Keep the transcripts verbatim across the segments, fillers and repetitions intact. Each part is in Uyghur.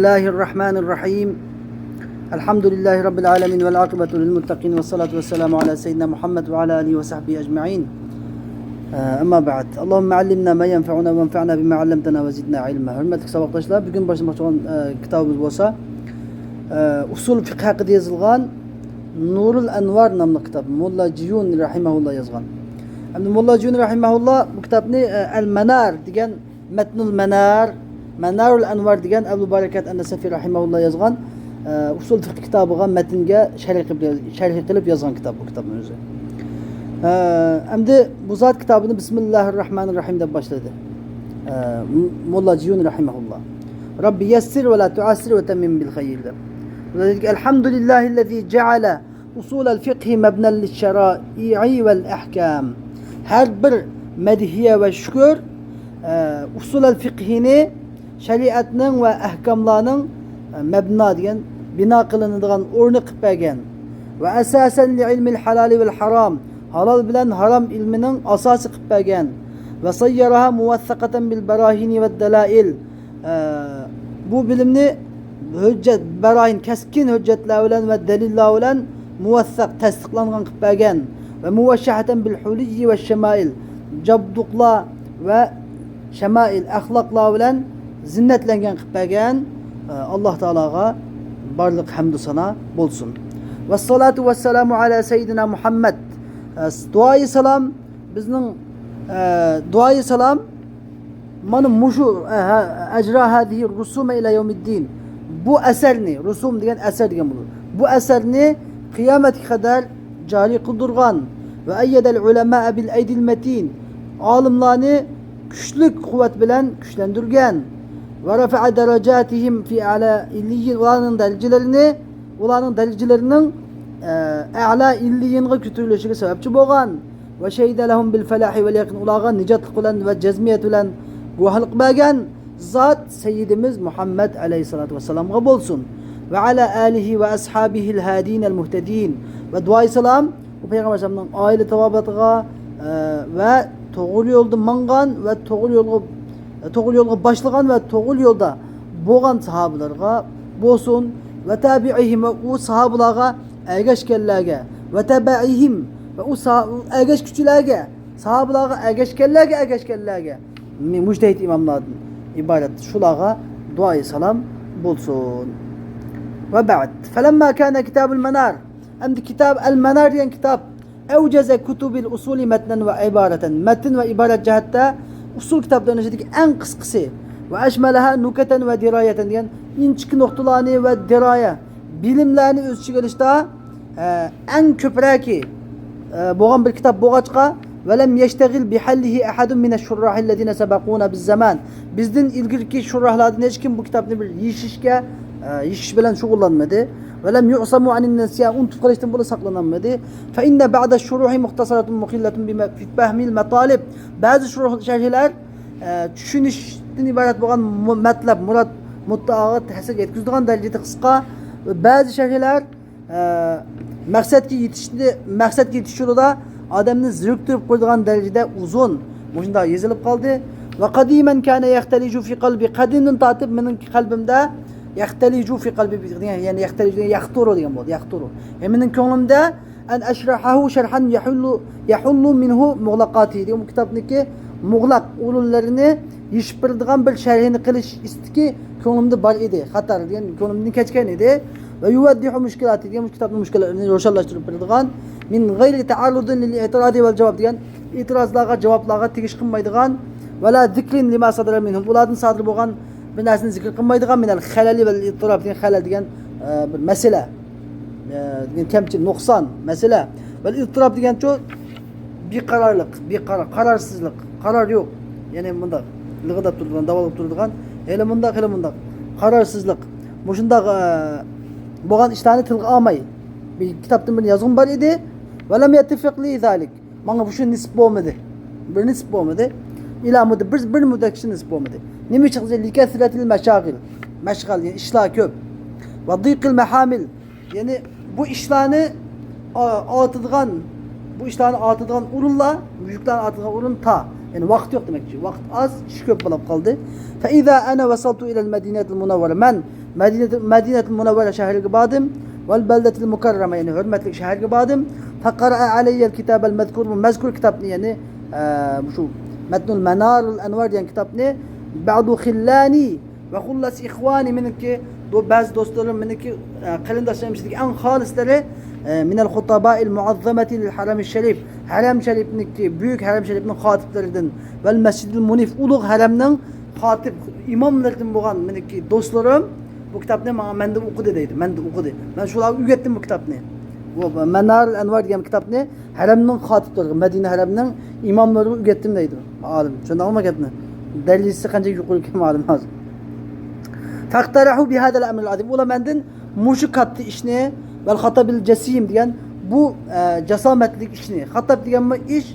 بسم الله الرحمن الرحيم. الحمد لله رب العالمين والعاقبة للمتقين والصلاة والسلام على سيدنا محمد وعلى آله وصحبه أجمعين. أما بعد. اللهم علمنا ما ينفعنا وانفعنا بما علمتنا وزدنا علما. ھۆرمەتلىك ساۋاقداشلار، بۈگۈن باشلىماقچى بولغان، ئە، كىتابىمىز بولسا، ئە، ئۇسۇل فىقھ ھەققىدە يېزىلغان نۇرۇل ئەنۋار ناملىق كىتاب. موللا جىيۇن رەھىمەھۇللا يازغان. ئەمدى موللا جىيۇن رەھىمەھۇللا بۇ كىتابنى، ئە، ئەل مەنار دېگەن مەتنۇل مەنار، مەنارۇل ئەنۋار دېگەن ئەبۇ بەرىكەت ئەن-نەسەفى رەھىمەھۇللا يازغان، ئە، ئۇسۇل فىقھ كىتابىغا، مەتنگە شەرھ قىلىپ، شەرھ قىلىپ يازغان كىتاب بۇ كىتابنىڭ ئۆزى. ئە، ئەمدى بۇ زات كىتابىنى بىسمىللاھىر راھمانىر راھىم دەپ باشلىدى. ئە، موللا جىيۇن رەھىمەھۇللا. رەببى يەسسىر ۋە لا تۇئەسسىر ۋە تەممىم بىل خەير دەپ. ئەلھەمدۇلىللاھىللەزى جەئەلە ئۇسۇلەل فىقھى مەبنەن لىششەرائىئى ۋەل ئەھكام. ھەر بىر مەدھىيە ۋە شۈكۈر، ئە، ئۇسۇلەل فىقھىنى، شەرىئەتنىڭ ۋە ئەھكاملارنىڭ، ئە، مەبنا دېگەن بىنا قىلىنىدىغان ئورنى قىلىپ بەرگەن. ۋە ئەساسەن لىئىلمىل ھالالى ۋەل ھارام، ھالال بىلەن ھارام ئىلمىنىڭ ئاساسى قىلىپ بەرگەن. ۋە سەييەرەھا مۇۋەسسەقەتەن بىل بەراھىنى ۋەد دەلائىل. ئە، بۇ بىلىمنى ھۆججەت، بەراھىن، كەسكىن ھۆججەتلەر بىلەن ۋە دەلىللەر بىلەن مۇۋەسسەق، تەستىقلانغان قىلىپ بەرگەن. ۋە مۇۋەششەھەتەن بىل ھۇلىيي ۋە شەمائىل، جابدۇقلار ۋە شەمائىل، ئەخلاقلار بىلەن زىننەتلەنگەن قىلىپ بەرگەن. ئە، ئاللاھ تائالاغا بارلىق ھەمدۇ سانا بولسۇن. ۋەسسالاتۇ ۋەسسالامۇ ئالا سەييىدىنا مۇھەممەد. ئە، دۇئائى سالام بىزنىڭ، ئە، دۇئائى سالام مانا مۇشۇ، ئە، ھە، ئەجرا ھازىھىر رۇسۇمە ئىلە يەۋمىددىن. بۇ ئەسەرنى، رۇسۇم دېگەن ئەسەر دېگەن بولىدۇ. بۇ ئەسەرنى قىيامەتكە قەدەر جارى قىلدۇرغان. ۋە ئەييەدەل ئۇلەمائە بىل ئەيدىل مەتىن. ئالىملارنى كۈچلۈك قۇۋۋەت بىلەن كۈچلەندۈرگەن. ۋە رەفەئە دەرەجاتىھىم فى ئەلا ئىللىيين. ئۇلارنىڭ دەرىجىلىرىنى، ئۇلارنىڭ دەرىجىلىرىنىڭ، ئە، ئەلا ئىللىيىنغا كۆتۈرۈلۈشىگە سەۋەبچى بولغان. ۋە شەھىدە لەھۇم بىل فەلاھى ۋەل يەقىن، ئۇلارغا نىجاتلىق بىلەن ۋە جەزمىيەت بىلەن گۇۋاھلىق بەرگەن زات سەييىدىمىز مۇھەممەد ئەلەيھىسسالاتۇ ۋەسسالامغا بولسۇن. ۋە ئەلا ئالىھى ۋە ئەسھابىھىل ھادىينەل مۇھتەدىين. ۋە دۇئائى سالام بۇ پەيغەمبەر ئەلەيھىسسالامنىڭ ئائىلە تاۋابىئاتىغا، ئە، ۋە توغرا يولدا ماڭغان ۋە توغرا يولغا، توغرا يولغا باشلىغان ۋە توغرا يولدا بولغان ساھابىلارغا بولسۇن. ۋە تابىئىھىم، ۋە ئۇ ساھابىلارغا ئەگەشكەنلەرگە، ۋە تەبەئىھىم، ۋە ئۇ سا-، ئۇ ئەگەشكۈچىلەرگە، ساھابىلارغا ئەگەشكەنلەرگە، ئەگەشكەنلەرگە، مۇجتەھىد ئىماملاردىن ئىبارەت شۇلارغا دۇئائى سالام بولسۇن. ۋە بەئد. فەلەمما كانە كىتابۇل مەنار. ئەمدى كىتاب ئەل مەنار دېگەن كىتاب، ئەۋجەزە كۇتۇبىل ئۇسۇلى مەتنەن ۋە ئىبارەتەن. مەتن ۋە ئىبارەت جەھەتتە ئۇسۇل كىتابلىرىنىڭ ئىچىدىكى ئەڭ قىسقىسى. ۋە ئەشمەلەھا نۇكەتەن ۋە دىرايەتەن دېگەن ئىنچىكە نۇقتىلارنى ۋە دىرايە، بىلىملەرنى ئۆز ئىچىگە ئېلىشتا، ئە، ئەڭ كۆپرەكى، ئە، بولغان بىر كىتاب بولغاچقا، ۋەلەم يەشتەغىل بىھەللىھى ئەھەدۇن مىنەش شۇرراھىللەزىنە سەبەقۇنا بىززەمان. بىزدىن ئىلگىرىكى شۇرراھلاردىن ھېچكىم بۇ كىتابنى بىر يېشىشكە، ئە، يېشىش بىلەن شۇغۇللانمىدى. ۋەلەم يۇئسەمۇ ئەنىن نىسيان، ئۇنتۇپ قېلىشتىن بولۇپ ساقلانالمىدى. فەئىننە بەئدەش شۇرۇھى مۇختەسەرەتۇن مۇخىللەتۇن بىمە-، فى فەھمىل مەتالىب. بەزى شۇرۇھ، شەرھلەر، ئە، چۈشىنىشتىن ئىبارەت بولغان مۇ-، مەتلەب، مۇراد، مۇددىئاغا تەسىر يەتكۈزىدىغان دەرىجىدە قىسقا. بەزى شەرھلەر، ئە، مەقسەتكە يېتىشنى، مەقسەتكە يېتىش يولىدا ئادەمنى زېرىكتۈرۈپ قويىدىغان دەرىجىدە ئۇزۇن. مۇشۇنداق يېزىلىپ قالدى. ۋە قەدىمەن كانە يەختەلىجۇ فى قەلبى. قەدىمدىن تارتىپ مېنىڭ قەلبىمدە يەختەلىجۇ فى قەلبى دېگەن، يەنى يەختەلىجۇ دېگەن يەختۇرۇ دېگەن بولدى. يەختۇرۇ. يەنى مېنىڭ كۆڭلۈمدە ئەن ئەشرەھەھۇ شەرھەن يەھۇللۇ، يەھۇللۇ مىنھۇ مۇغلەقاتى دېگەن بۇ كىتابنىڭكى مۇغلەق ئورۇنلىرىنى يېشىپ بېرىدىغان بىر شەرھىنى قىلىش ئىستىكى كۆڭلۈمدە بار ئىدى. خاتار دېگەن كۆڭلۈمدىن كەچكەن ئىدى. ۋە يۇۋەددىھۇ مۇشكىلاتى دېگەن بۇ كىتابنىڭ مۇشكىلاتلىرىنى روشەنلەشتۈرۈپ بېرىدىغان. مىن غەيرى تەئەررۇدىن لىل ئېتىرازى ۋەل جاۋاب دېگەن ئېتىرازلارغا، جاۋابلارغا تېگىش قىلمايدىغان. ۋە لا زىكرىن لىما سادەرە مىنھۇم، ئۇلاردىن سادىر بولغان بىر نەرسىنى زىكىر قىلمايدىغان، مىنەل خەلەلى ۋەل ئىتتىراب دېگەن خەلەل دېگەن، ئە، بىر مەسىلە، ئە، دېگەن كەمچىل، نۇقسان، مەسىلە. ۋەل ئىتتىراب دېگەنچۇ بىقارارلىق، بىقارار، قارارسىزلىق، قارار يوق. يەنى مۇنداق لىغىداپ تۇرىدىغان، داۋالغىپ تۇرىدىغان، ھېلى مۇنداق، ھېلى مۇنداق قارارسىزلىق. مۇشۇنداق، ئە، بولغان ئىشلارنى تىلغا ئالماي بىر كىتابتىن بىرنى يازغۇم بار ئىدى. ۋەلەم يەتتەفىق لى زالىك. ماڭا بۇ شۇ نېسىپ بولمىدى. بىر نېسىپ بولمىدى. ئىلا مۇددە، بىر، بىر مۇددەتكىچە نېسىپ بولمىدى. نېمە ئۈچۈن دېسە، لىكەسرەتىل مەشاغىل. مەشغەل، يەنى ئىشلار كۆپ. ۋە ضىقىل مەھامىل. يەنى بۇ ئىشلارنى ئا-، ئارتىدىغان، بۇ ئىشلارنى ئارتىدىغان ئورۇنلار، يۈكلەرنى ئارتىدىغان ئورۇن تار. يەنى ۋاقىت يوق دېمەكچى. ۋاقىت ئاز، ئىش كۆپ بولۇپ قالدى. فە ئىزا ئەنە ۋەسەلتۇ ئىلەل مەدىنەتىل مۇنەۋۋەرە. مەن مەدىنەتۇ، مەدىنەتۇل مۇنەۋۋەرە شەھىرىگە باردىم. ۋەل بەلدەتىل مۇكەررەمە، يەنى ھۆرمەتلىك شەھەرگە باردىم. فەقەرەئە ئەلەييەل كىتابەل مەزكۇر، بۇ مەزكۇر كىتابنى، يەنى، ئە، شۇ مەتنۇل مەنارۇل ئەنۋار دېگەن كىتابنى، بەئدۇ خىللانى ۋە خۇللەس ئىخۋانى، مېنىڭكى دو، بەزى دوستلىرىم، مېنىڭكى، ئە، قېرىنداشلىرىم ئىچىدىكى ئەڭ خالىسلىرى، ئە، مىنەل خۇتابائىل مۇئەززەمەتى لىل ھەرەمىش شەرىف، ھەرەم شەرىپنىڭكى، بۈيۈك ھەرەم شەرىپنىڭ خاتىپلىرىدىن، ۋەل مەسجىدىل مۇنىف، ئۇلۇغ ھەرەمنىڭ خاتىپ ئىماملىرىدىن بولغان مېنىڭكى دوستلىرىم بۇ كىتابنى ماڭا، مەندىن ئوقۇدى دەيدۇ، مەندىن ئوقۇدى. مەن شۇلارغا ئۆگەتتىم بۇ كىتابنى. بۇ مەنارۇل ئەنۋار دېگەن كىتابنى ھەرەمنىڭ خاتىپلىرىغا، مەدىنە ھەرەمنىڭ ئىماملىرىغا ئۆگەتتىم دەيدۇ ئالىم. چۈشەندىڭىزمۇ گەپنى؟ دەرىجىسى قانچە يۇقىرى ئىكەن ئالىم ھازىر. فەقتەرەھۇ بىھازەل ئەمرىل ئازىم. ئۇلار مەندىن مۇشۇ كاتتا ئىشنى، ۋەل خاتابىل جەسىم دېگەن بۇ، ئە، جاسامەتلىك ئىشنى. خاتاب دېگەنمۇ ئىش،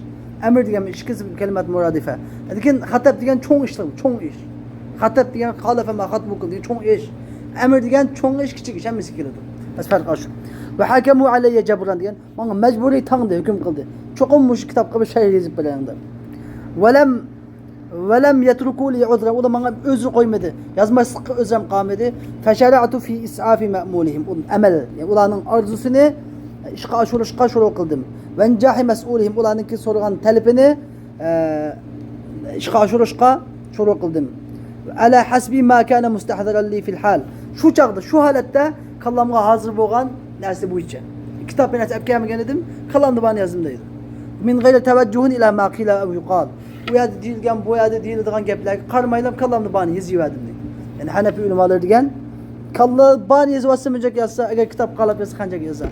ئەمر دېگەنمۇ ئىش، ئىككىسى كەلىمەت مۇرادىفە. لېكىن خاتاب دېگەن چوڭ ئىش، چوڭ ئىش. خاتاب دېگەن قال فەما خاتبۇكۇم دېگەن چوڭ ئىش. ئەمر دېگەن چوڭ ئىش، كىچىك ئىش، ھەممىسىگە كېلىدۇ. بەس پەرق ئاشۇ. ۋە ھەكەمۇ ئەلەييە جەبران دېگەن ماڭا مەجبۇرىي تاڭدى، ھۆكۈم قىلدى. چوقۇم مۇشۇ كىتابقا بىر شەرھ يېزىپ بېرىڭ دەپ. ۋەلەم ۋەلەم يەترۇكۇ لى ئۇزرا، ئۇلار ماڭا ئۆزرە قويمىدى، يازماسلىققا ئۆزرەم قالمىدى. فەشەرەئتۇ فى ئىسئافى مەئمۇلىھىم، ئۇ ئەمەل، يەنى ئۇلارنىڭ ئارزۇسىنى ئىشقا ئاشۇرۇشقا شۇرۇ قىلدىم. ۋەنجاھى مەسئۇلىھىم، ئۇلارنىڭكى سورىغان تەلىپىنى، ئە، ئىشقا ئاشۇرۇشقا شۇرۇ قىلدىم. ئەلا ھەسبى ما كان مۇستەھزەرەن لى فىل ھال، شۇ چاغدا، شۇ ھالەتتە كاللامغا ھازىر بولغان نەرسە بويىچە كىتاب بىر نەرسە ئەپ كەلمىگەن ئىدىم، كاللامدا بارنى يازدىم دەيدۇ. من غير توجه إلى ما قيل أو يقال، ئۇ يەردە دېيىلگەن، بۇ يەردە دېيىلىدىغان گەپلەرگە قارىمايلا كاللامدا بارنى يېزىۋەردىم دەيدۇ. يەنى ھەنەپىي ئۆلىمالىرى دېگەن، كاللا بارنى يېزىۋاتسا مۇنچە يازسا، ئەگەر كىتاب قالاپ يازسا قانچە يازسا.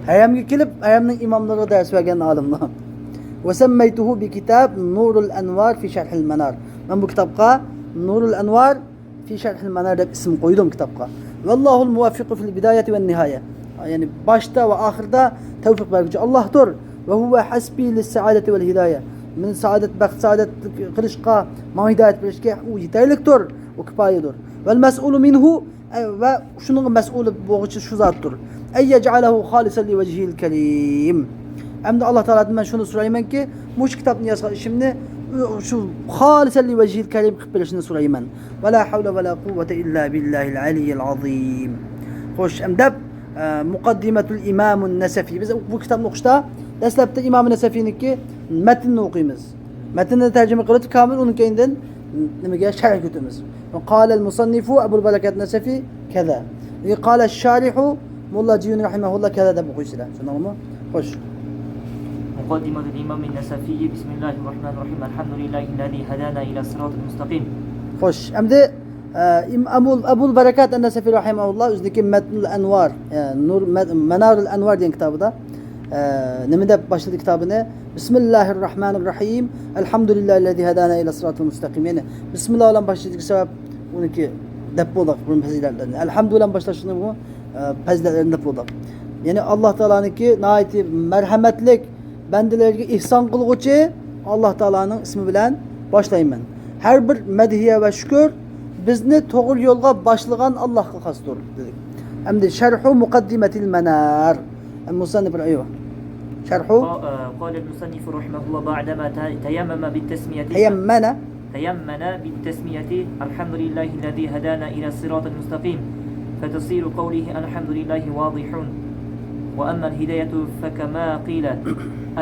ھەرەمگە كېلىپ، ھەرەمنىڭ ئىماملىرىغا دەرس بەرگەن ئالىملار. وسميته بكتاب نور الأنوار في شرح المنار. مەن بۇ كىتابقا نۇرۇل ئەنۋار في شرح المنار دەپ ئىسىم قويدۇم كىتابقا. والله الموفق في البداية والنهاية. يەنى باشتا ۋە ئاخىردا تەۋپىق بەرگۈچى ئاللاھتۇر. وهو حسبي للسعادة والهداية. مېنى سائادەت، بەخت سائادەتلىك قىلىشقا، ماڭا ھىدايەت بېرىشكە ئۇ يېتەرلىكتۇر، ئۇ كىپايىدۇر. والمسؤول منه، ئە، ۋە شۇنىڭغا مەسئۇل بولغۇچى شۇ زاتتۇر. أن يجعله خالصا لوجهه الكريم. ئەمدى ئاللا تائالادىن مەن شۇنى سورايمەنكى، مۇشۇ كىتابنى يازغان ئىشىمنى شۇ خالصا لوجهه الكريم قىلىپ بېرىشىنى سورايمەن. ولا حول ولا قوة إلا بالله العلي العظيم. خوش، ئەمدى دەپ، ئە، مۇقەددىمەتۇل ئىمامۇن نەسەفى. بىز بۇ كىتابنى ئوقۇشتا دەسلەپتە ئىمام نەسەفىنىڭكى مەتنىنى ئوقۇيمىز. مەتنىنى تەرجىمە قىلىپ، كامىل ئۇنىڭ كەينىدىن نېمىگە، شەرھكە ئۆتىمىز. قال المصنف أبو البركات النسفي كذا. قال الشارح موللا جىيۇن رەھىمەھۇللا كذا دەپ ئوقۇيسىلەر. چۈشەندىڭىزمۇ؟ خوش. مۇقەددىمەتۇل ئىمامى نەسەفىيى. بىسمىللاھىر راھمانىر راھىم. ئەلھەمدۇلىللاھىللەزى ھەدانا ئىلە سىراتىل مۇستەقىم. خوش. ئەمدى، ئە، ئىم-، ئەبۇل، ئەبۇل بەرەكات ئەن-نەسەفى رەھىمەھۇللا ئۆزىنىڭكى مەتنۇل ئەنۋار، ئە، نۇر، مە-، مەنارۇل ئەنۋار دېگەن كىتابىدا، ئە، نېمە دەپ باشلىدى كىتابىنى؟ بىسمىللاھىر راھمانىر راھىم. ئەلھەمدۇلىللاھىللەزى ھەدانا ئىلە سىراتىل مۇستەقىم. يەنى بىسمىللا بىلەن باشلىدىكى سەۋەب ئۇنىڭكى دەپ بولدۇق بۇ پەزىلەتلەرنى. ئەلھەمدۇ بىلەن باشلاشنىڭ بۇ، ئە، پەزىلەتلىرىنى دەپ بولدۇق. يەنى ئاللا تائالانىڭكى ناھايىتى مەرھەمەتلىك، بەندىلەرگە ئېھسان قىلغۇچى ئاللا تائالانىڭ ئىسمى بىلەن باشلايمەن. ھەر بىر مەدھىيە ۋە شۈكۈر بىزنى توغرا يولغا باشلىغان ئاللاھقا خاستۇر، دېدۇق. ئەمدى شەرھۇ مۇقەددىمەتىل مەنار. مۇسەننىپ، ئەيۋە. شەرھۇ. قا-، قال المصنف رحمه الله بعدما ت-، تيمم بالتسمية. تيمن. تيمن بالتسمية الحمد لله الذي هدانا إلى الصراط المستقيم، فتصير قوله الحمد لله واضح. وأما الهداية فكما قيل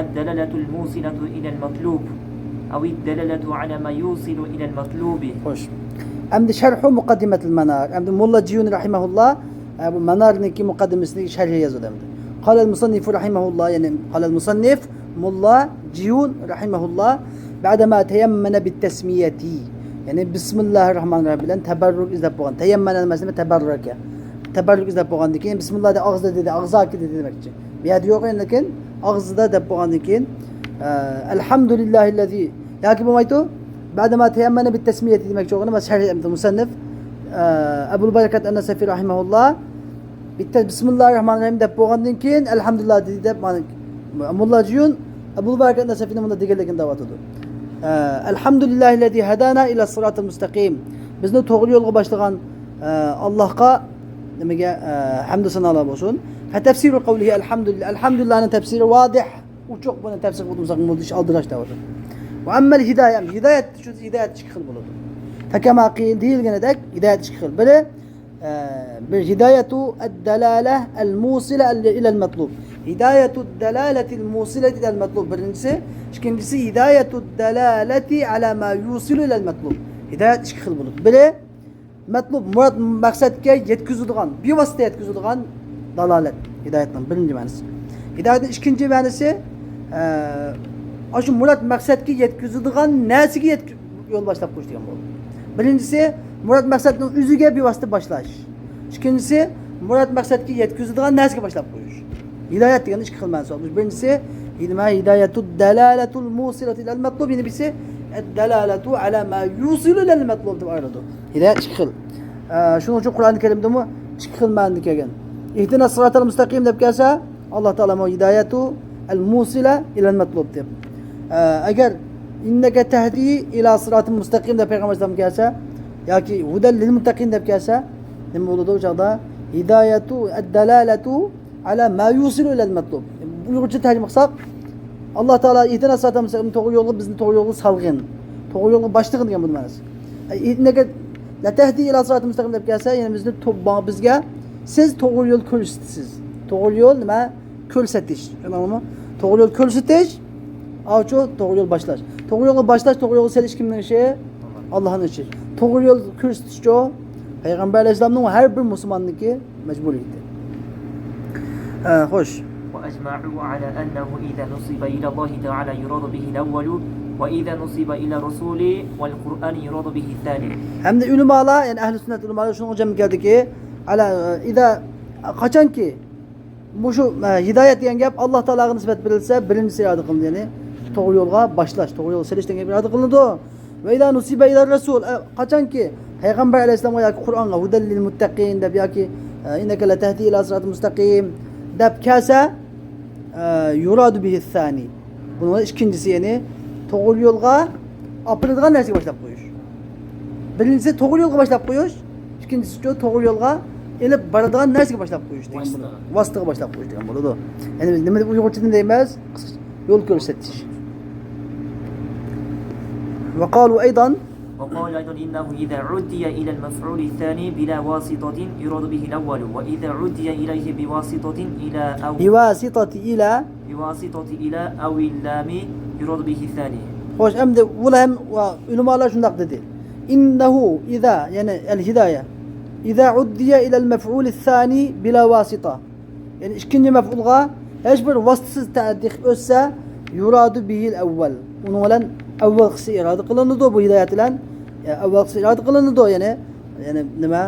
الدلالة الموصلة إلى المطلوب أو الدلالة على ما يوصل إلى المطلوب. خوش. ئەمدى شەرھۇ مۇقەددىمەتىل مەنار. ئەمدى موللا جىيۇن رەھىمەھۇللا، ئە، بۇ مەنارنىڭكى مۇقەددىمىسىنى شەرھى يازىدۇ ئەمدى. قال المصنف رحمه الله، يەنى قال المصنف موللا جىيۇن رەھىمەھۇللا، بعدما تيمن بالتسمية. يەنى بىسمىللاھىر راھمانىر راھىم بىلەن تەبەررۇك ئىزدەپ بولغان. تەيەممەنە دېمەسلىكى تەبەررۇكە. تەبەررۇك ئىزدەپ بولغاندىن كېيىن، بىسمىللا دە ئاغزىدا دېدى، ئاغزاكى دېدى دېمەكچى. بۇ يەردە يوق، لېكىن ئاغزىدا دەپ بولغاندىن كېيىن، ئە، ئەلھەمدۇلىللاھىللەزى ياكى بولمايدۇ. بعدما تيمن بالتسمية دېمەكچى بولغىنى، مۇسەننىف، ئە، ئەبۇل بەرەكات ئەن-نەسەفى رەھىمەھۇللا بىتتە بىسمىللاھىر راھمانىر راھىم دەپ بولغاندىن كېيىن، ئەلھەمدۇلىللا دېدى دەپ، مانا، موللا جىيۇن ئەبۇل بەرەكات نەسەفىنىڭ مۇنداق دېگەنلىكىنى دەۋاتىدۇ. ئە، ئەلھەمدۇلىللاھىللەزى ھەدانا ئىلە سىراتىل مۇستەقىم. بىزنى توغرا يولغا باشلىغان، ئە، ئاللاھقا نېمىگە، ئە، ھەمدۇ سانالار بولسۇن. فتفسير قوله ئەلھەمدۇلىللا. ئەلھەمدۇلىللانىڭ تەپسىرى ۋادىھ. ئوچۇق، بۇنى تەپسىر قىلىپ ئولتۇرمىساق بولىدۇ، ئىش ئالدىراش دەۋاتىدۇ. ۋە ئەممەل ھىدايە، ھىدايەت، شۇ ھىدايەت ئىككى خىل بولىدۇ. فكما قيل، دېيىلگىنىدەك، ھىدايەت ئىككى خىل. بىرى، ئە، بىر ھىدايەتۇ ئەددالالە ئەل مۇسىلە ئىلەل مەتلۇب. ھىدايەتۇ دالالەتىل مۇسىلەتى ئىلەل مەتلۇب بىرىنچىسى. ئىككىنچىسى ھىدايەتۇ دالالەتى ئەلا ما يۇسىلۇ ئىلەل مەتلۇب. ھىدايەت ئىككى خىل بولىدۇ. بىرى مەتلۇب، مۇراد، مەقسەتكە يەتكۈزىدىغان، بىۋاسىتە يەتكۈزىدىغان دالالەت. ھىدايەتنىڭ بىرىنچى مەنىسى. ھىدايەتنىڭ ئىككىنچى مەنىسى، ئە، ئاشۇ مۇراد مەقسەتكە يەتكۈزىدىغان نەرسىگە يەتكۈ-، يول باشلاپ قويۇش دېگەن بولىدۇ. بىرىنچىسى، مۇراد مەقسەتنىڭ ئۆزىگە بىۋاسىتە باشلاش. ئىككىنچىسى، مۇراد مەقسەتكە يەتكۈزىدىغان نەرسىگە باشلاپ قويۇش. ھىدايەت دېگەندە ئىككى خىل مەنىسى بار. بىرىنچىسى، نېمە؟ ھىدايەتۇ دالالەتۇل مۇسىلەتۇ ئىلەل مەتلۇب. يەنە بىرسى، ئەددالالەتۇ ئەلا ما يۇسىلۇ ئىلەل مەتلۇب دەپ ئايرىلىدۇ. ھىدايەت ئىككى خىل. ئە، شۇنىڭ ئۈچۈن قۇرئان كەرىمدىمۇ ئىككى خىل مەنىدە كەلگەن. ئىھدىنەس سىراتەل مۇستەقىم دەپ كەلسە، ئاللا تائالامۇ ھىدايەتۇ ئەل مۇسىلە ئىلەل مەتلۇب دەپ. ئە، ئەگەر ئىننەكە تەھدى ئىلا سىراتىل مۇستەقىم دەپ پەيغەمبەر ئەلەيھىسسالام كەلسە، ياكى ھۇدەل لىل مۇتتەقىن دەپ كەلسە، نېمە بولىدۇ ئۇ چاغدا؟ ھىدايەتۇ ئەددالالەتۇ ئەلا ما يۇسىلۇ ئىلەل مەتلۇب. ئۇيغۇرچە تەرجىمە قىلساق، ئاللا تائالا ئىھدىنەس سىراتەل مۇستەقىم، توغرا يولغا، بىزنى توغرا يولغا سالغىن، توغرا يولغا باشلىغىن دېگەن بۇنىڭ مەنىسى. ئە، ئىننەكە لەتەھدى ئىلا سىراتىل مۇستەقىم دەپ كەلسە، يەنى بىزنى تو-، با-، بىزگە سىز توغرا يول كۆرسىتىسىز. توغرا يول نېمە؟ كۆرسىتىش. چۈشەندىڭلارمۇ؟ توغرا يول كۆرسىتىش، ئاۋۇچۇ توغرا يول باشلاش. توغرا يولغا باشلاش، توغرا يولغا سېلىش كىمنىڭ ئىشى؟ ئاللانىڭ ئىشى. توغرا يول كۆرسىتىشچۇ؟ پەيغەمبەر ئەلەيھىسسالامنىڭ ھەر بىر مۇسۇلماننىڭكى مەجبۇرىيىتى. ئە، خوش. وأجمعوا على أنه إذا نسب إلى الله تعالى يراد به الأول، وإذا نسب إلى الرسول والقرآن يراد به الثاني. ھەمدە ئۆلىمالار، يەنى ئەھلى سۈننەت ئۆلىمالار شۇنىڭغا جەم كەلدىكى، ئەلا، ئىزا، قاچانكى مۇشۇ، ئە، ھىدايەت دېگەن گەپ ئاللا تائالاغا نىسبەت بېرىلسە، بىرىنچىسى ئىرادە قىلىنىدۇ، يەنى توغرا يولغا باشلاش، توغرا يولغا سېلىش دېگەن گەپ ئىرادە قىلىنىدۇ. ۋە ئىزا نۇسىبە ئىلەر رەسۇل، ئە، قاچانكى پەيغەمبەر ئەلەيھىسسالامغا ياكى قۇرئانغا، ھۇدەل لىل مۇتتەقىن دەپ ياكى، ئە، ئىننەكە لەتەھدى ئىلا سىراتىل مۇستەقىم دەپ كەلسە، ئە، يۇرادۇ بىھىس سانى. بۇنىڭ ئىككىنچىسى، يەنى توغرا يولغا ئاپىرىدىغان نەرسىگە باشلاپ قويۇش. بىرىنچىسى توغرا يولغا باشلاپ قويۇش، ئىككىنچىسىچۇ توغرا يولغا ئېلىپ بارىدىغان نەرسىگە باشلاپ قويۇش دېگەن بولىدۇ. ۋاسىتىگە باشلاپ قويۇش دېگەن بولىدۇ. يەنى نېمە دەپ ئۇيغۇرچىدا دەيمىز؟ يول كۆرسىتىش. وقالوا أيضا وقال أيضا إنه إذا عدي إلى المفعول الثاني بلا واسطة يراد به الأول، وإذا عدي إليه بواسطة إلى أو بواسطة إلى بواسطة إلى أو اللام يراد به الثاني. خوش، ئەمدى ئۇلار ھەم ۋە ئۆلىمالار شۇنداق دېدى. إنه إذا، يەنى ئەل ھىدايە، إذا عدي إلى المفعول الثاني بلا واسطة. يەنى ئىككىنچى مەفئۇلغا ھېچ بىر ۋاسىتىسىز تەئەددى قىلىپ ئۆتسە، يۇرادۇ بىھىل ئەۋۋەل. ئۇنىڭ بىلەن ئەۋۋەلقىسى ئىرادە قىلىنىدۇ، بۇ ھىدايەت بىلەن، ئە، ئەۋۋەلقىسى ئىرادە قىلىنىدۇ. يەنى، يەنى نېمە؟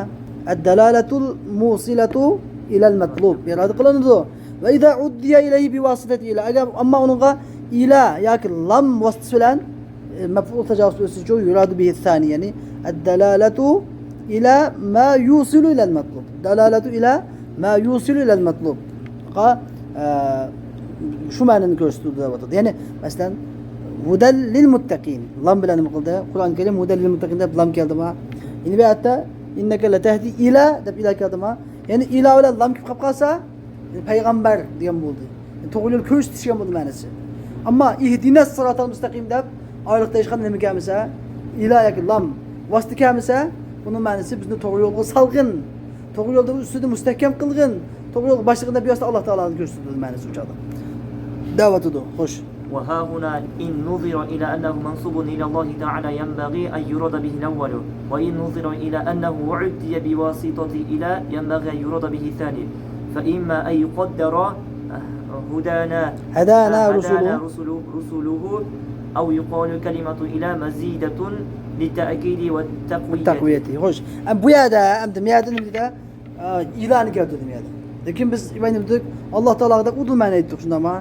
ئەددالالەتۇل مۇسىلەتۇ ئىلەل مەتلۇب ئىرادە قىلىنىدۇ. ۋە ئىزا ئۇددىيە ئىلەيھى بىۋاسىتەتى ئىلە. ئەگەر، ئەمما ئۇنىڭغا ئىلە ياكى لام ۋاسىتىسى بىلەن ئە، مەپئۇل تاجاۋۇز ئۆتسىچۇ، يۇرادۇ بىھىس سانى، يەنى ئەددالالەتۇ ئىلا ما يۇسىلۇ ئىلەل مەتلۇب. دالالەتۇ ئىلا ما يۇسىلۇ ئىلەل مەتلۇب. قا-، ئە، شۇ مەنىنى كۆرسىتىدۇ دەۋاتىدۇ. يەنى، مەسىلەن، ھۇدەل لىل مۇتتەقىن. لام بىلەن نېمە قىلدى؟ قۇرئان كەرىم ھۇدەل لىل مۇتتەقىن دەپ لام كەلدىما؟ يەنە بۇ يەردە ئىننەكە لەتەھدى ئىلا دەپ ئىلا كەلدىما؟ يەنى ئىلا بىلەن لام كېلىپ قالسا، پەيغەمبەر دېگەن بولدى. توغرا يول كۆرسىتىش دېگەن بولدى مەنىسى. ئەمما ئىھدىنەس سىراتەل مۇستەقىم دەپ ئايرىق دەيدىغان نېمە كەلمىسە، ئىلا ياكى لام ۋاسىتە كەلمىسە، بۇنىڭ مەنىسى بىزنى توغرا يولغا سالغىن، توغرا يولدا ئۈستىدە مۇستەھكەم قىلغىن، توغرا يولغا باشلىغىن دەپ بىۋاسىتە ئاللا تائالانى كۆرسىتىدۇ مەنىسى ئۇ چاغدا. دەۋاتىدۇ. خوش. وهاهنا إن نظر إلى أنه منسوب إلى الله تعالى ينبغي أن يراد به الأول، وإن نظر إلى أنه عدي بواسطة إلى ينبغي أن يراد به الثاني، فإما أن يقدر هدانا هدانا هدانا رسله. رسله، رسله، أو يقال كلمة إلى مزيدة للتأكيد والتقوية. تەقۋىيەتى. خوش. ئەم، بۇ يەردە، ئەمدى بۇ يەردە نېمە دېدى؟ ئە، ئىلانى كەلتۈردى بۇ يەردە. لېكىن بىز ئىبراھىم دېدۇق، ئاللا تائالاغا دەپ ئۇدۇل مەنە ئېيتتۇق، شۇنداقمۇ؟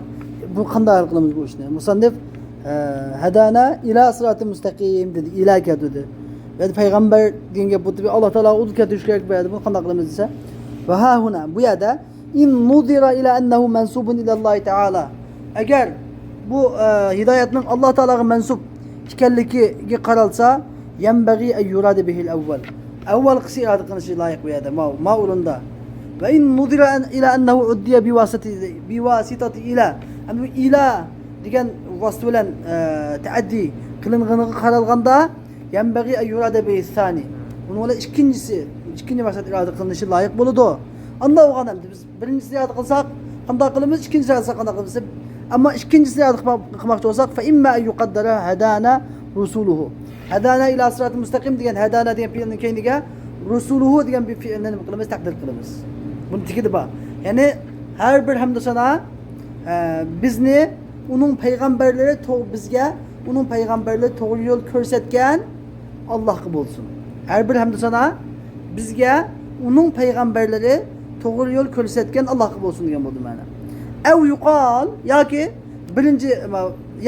بۇ قانداق ھەل قىلىمىز بۇ ئىشنى؟ مۇسەننىف، ئە، ھەدانا ئىلا سىراتىل مۇستەقىم دېدى، ئىلا كەلتۈردى. بۇ يەردە پەيغەمبەر دېگەن گەپ بولدى، ئاللا تائالاغا ئۇدۇل كەلتۈرۈش كېرەك بۇ يەردە، بۇنى قانداق قىلىمىز دېسە، ۋە ھاھۇنا، بۇ يەردە، إن نظر إلى أنه منسوب إلى الله تعالى. ئەگەر بۇ، ئە، ھىدايەتنىڭ ئاللا تائالاغا مەنسۇب ئىكەنلىكىگە قارالسا، ينبغي أن يراد به الأول. ئەۋۋەلقىسى ئىرادە قىلىنىشى لايىق بۇ يەردە، ما، ما ئورۇندا. وإن نظر إلى أنه عدي بواسطة، بواسطة إلى. ئەمدى بۇ ئىلا دېگەن ۋاسىتە بىلەن، ئە، تەئەددى قىلىنغىنىغا قارالغاندا، ينبغي أن يراد به الثاني. بۇنىڭ بىلەن ئىككىنچىسى، ئىككىنچى مەقسەت ئىرادە قىلىنىشى لايىق بولىدۇ. ئاندا بولغان ئەمدى بىز بىرىنچىسىنى ئىرادە قىلساق قانداق قىلىمىز، ئىككىنچىسىنى ئىرادە قىلساق قانداق قىلىمىز؟ ئەمما ئىككىنچىسىنى ئىرادە قىلماق، قىلماقچى بولساق، فإما أن يقدر هدانا رسوله. ھەدانا ئىلا سىراتىل مۇستەقىم دېگەن ھەدانا دېگەن پېئىلنىڭ كەينىگە رۇسۇلۇھۇ دېگەن بىر پېئىلنى نېمە قىلىمىز؟ تەقدىر قىلىمىز. بۇنى تېكىدى بار. يەنى ھەر بىر ھەمدۇسانا، ئە، بىزنى ئۇنىڭ پەيغەمبەرلىرى تو-، بىزگە ئۇنىڭ پەيغەمبەرلىرى توغرا يول كۆرسەتكەن ئاللاھقا بولسۇن. ھەر بىر ھەمدۇسانا بىزگە ئۇنىڭ پەيغەمبەرلىرى توغرا يول كۆرسەتكەن ئاللاھقا بولسۇن دېگەن بولدى مەنە. ئەۋ يۇقال، ياكى بىرىنچى،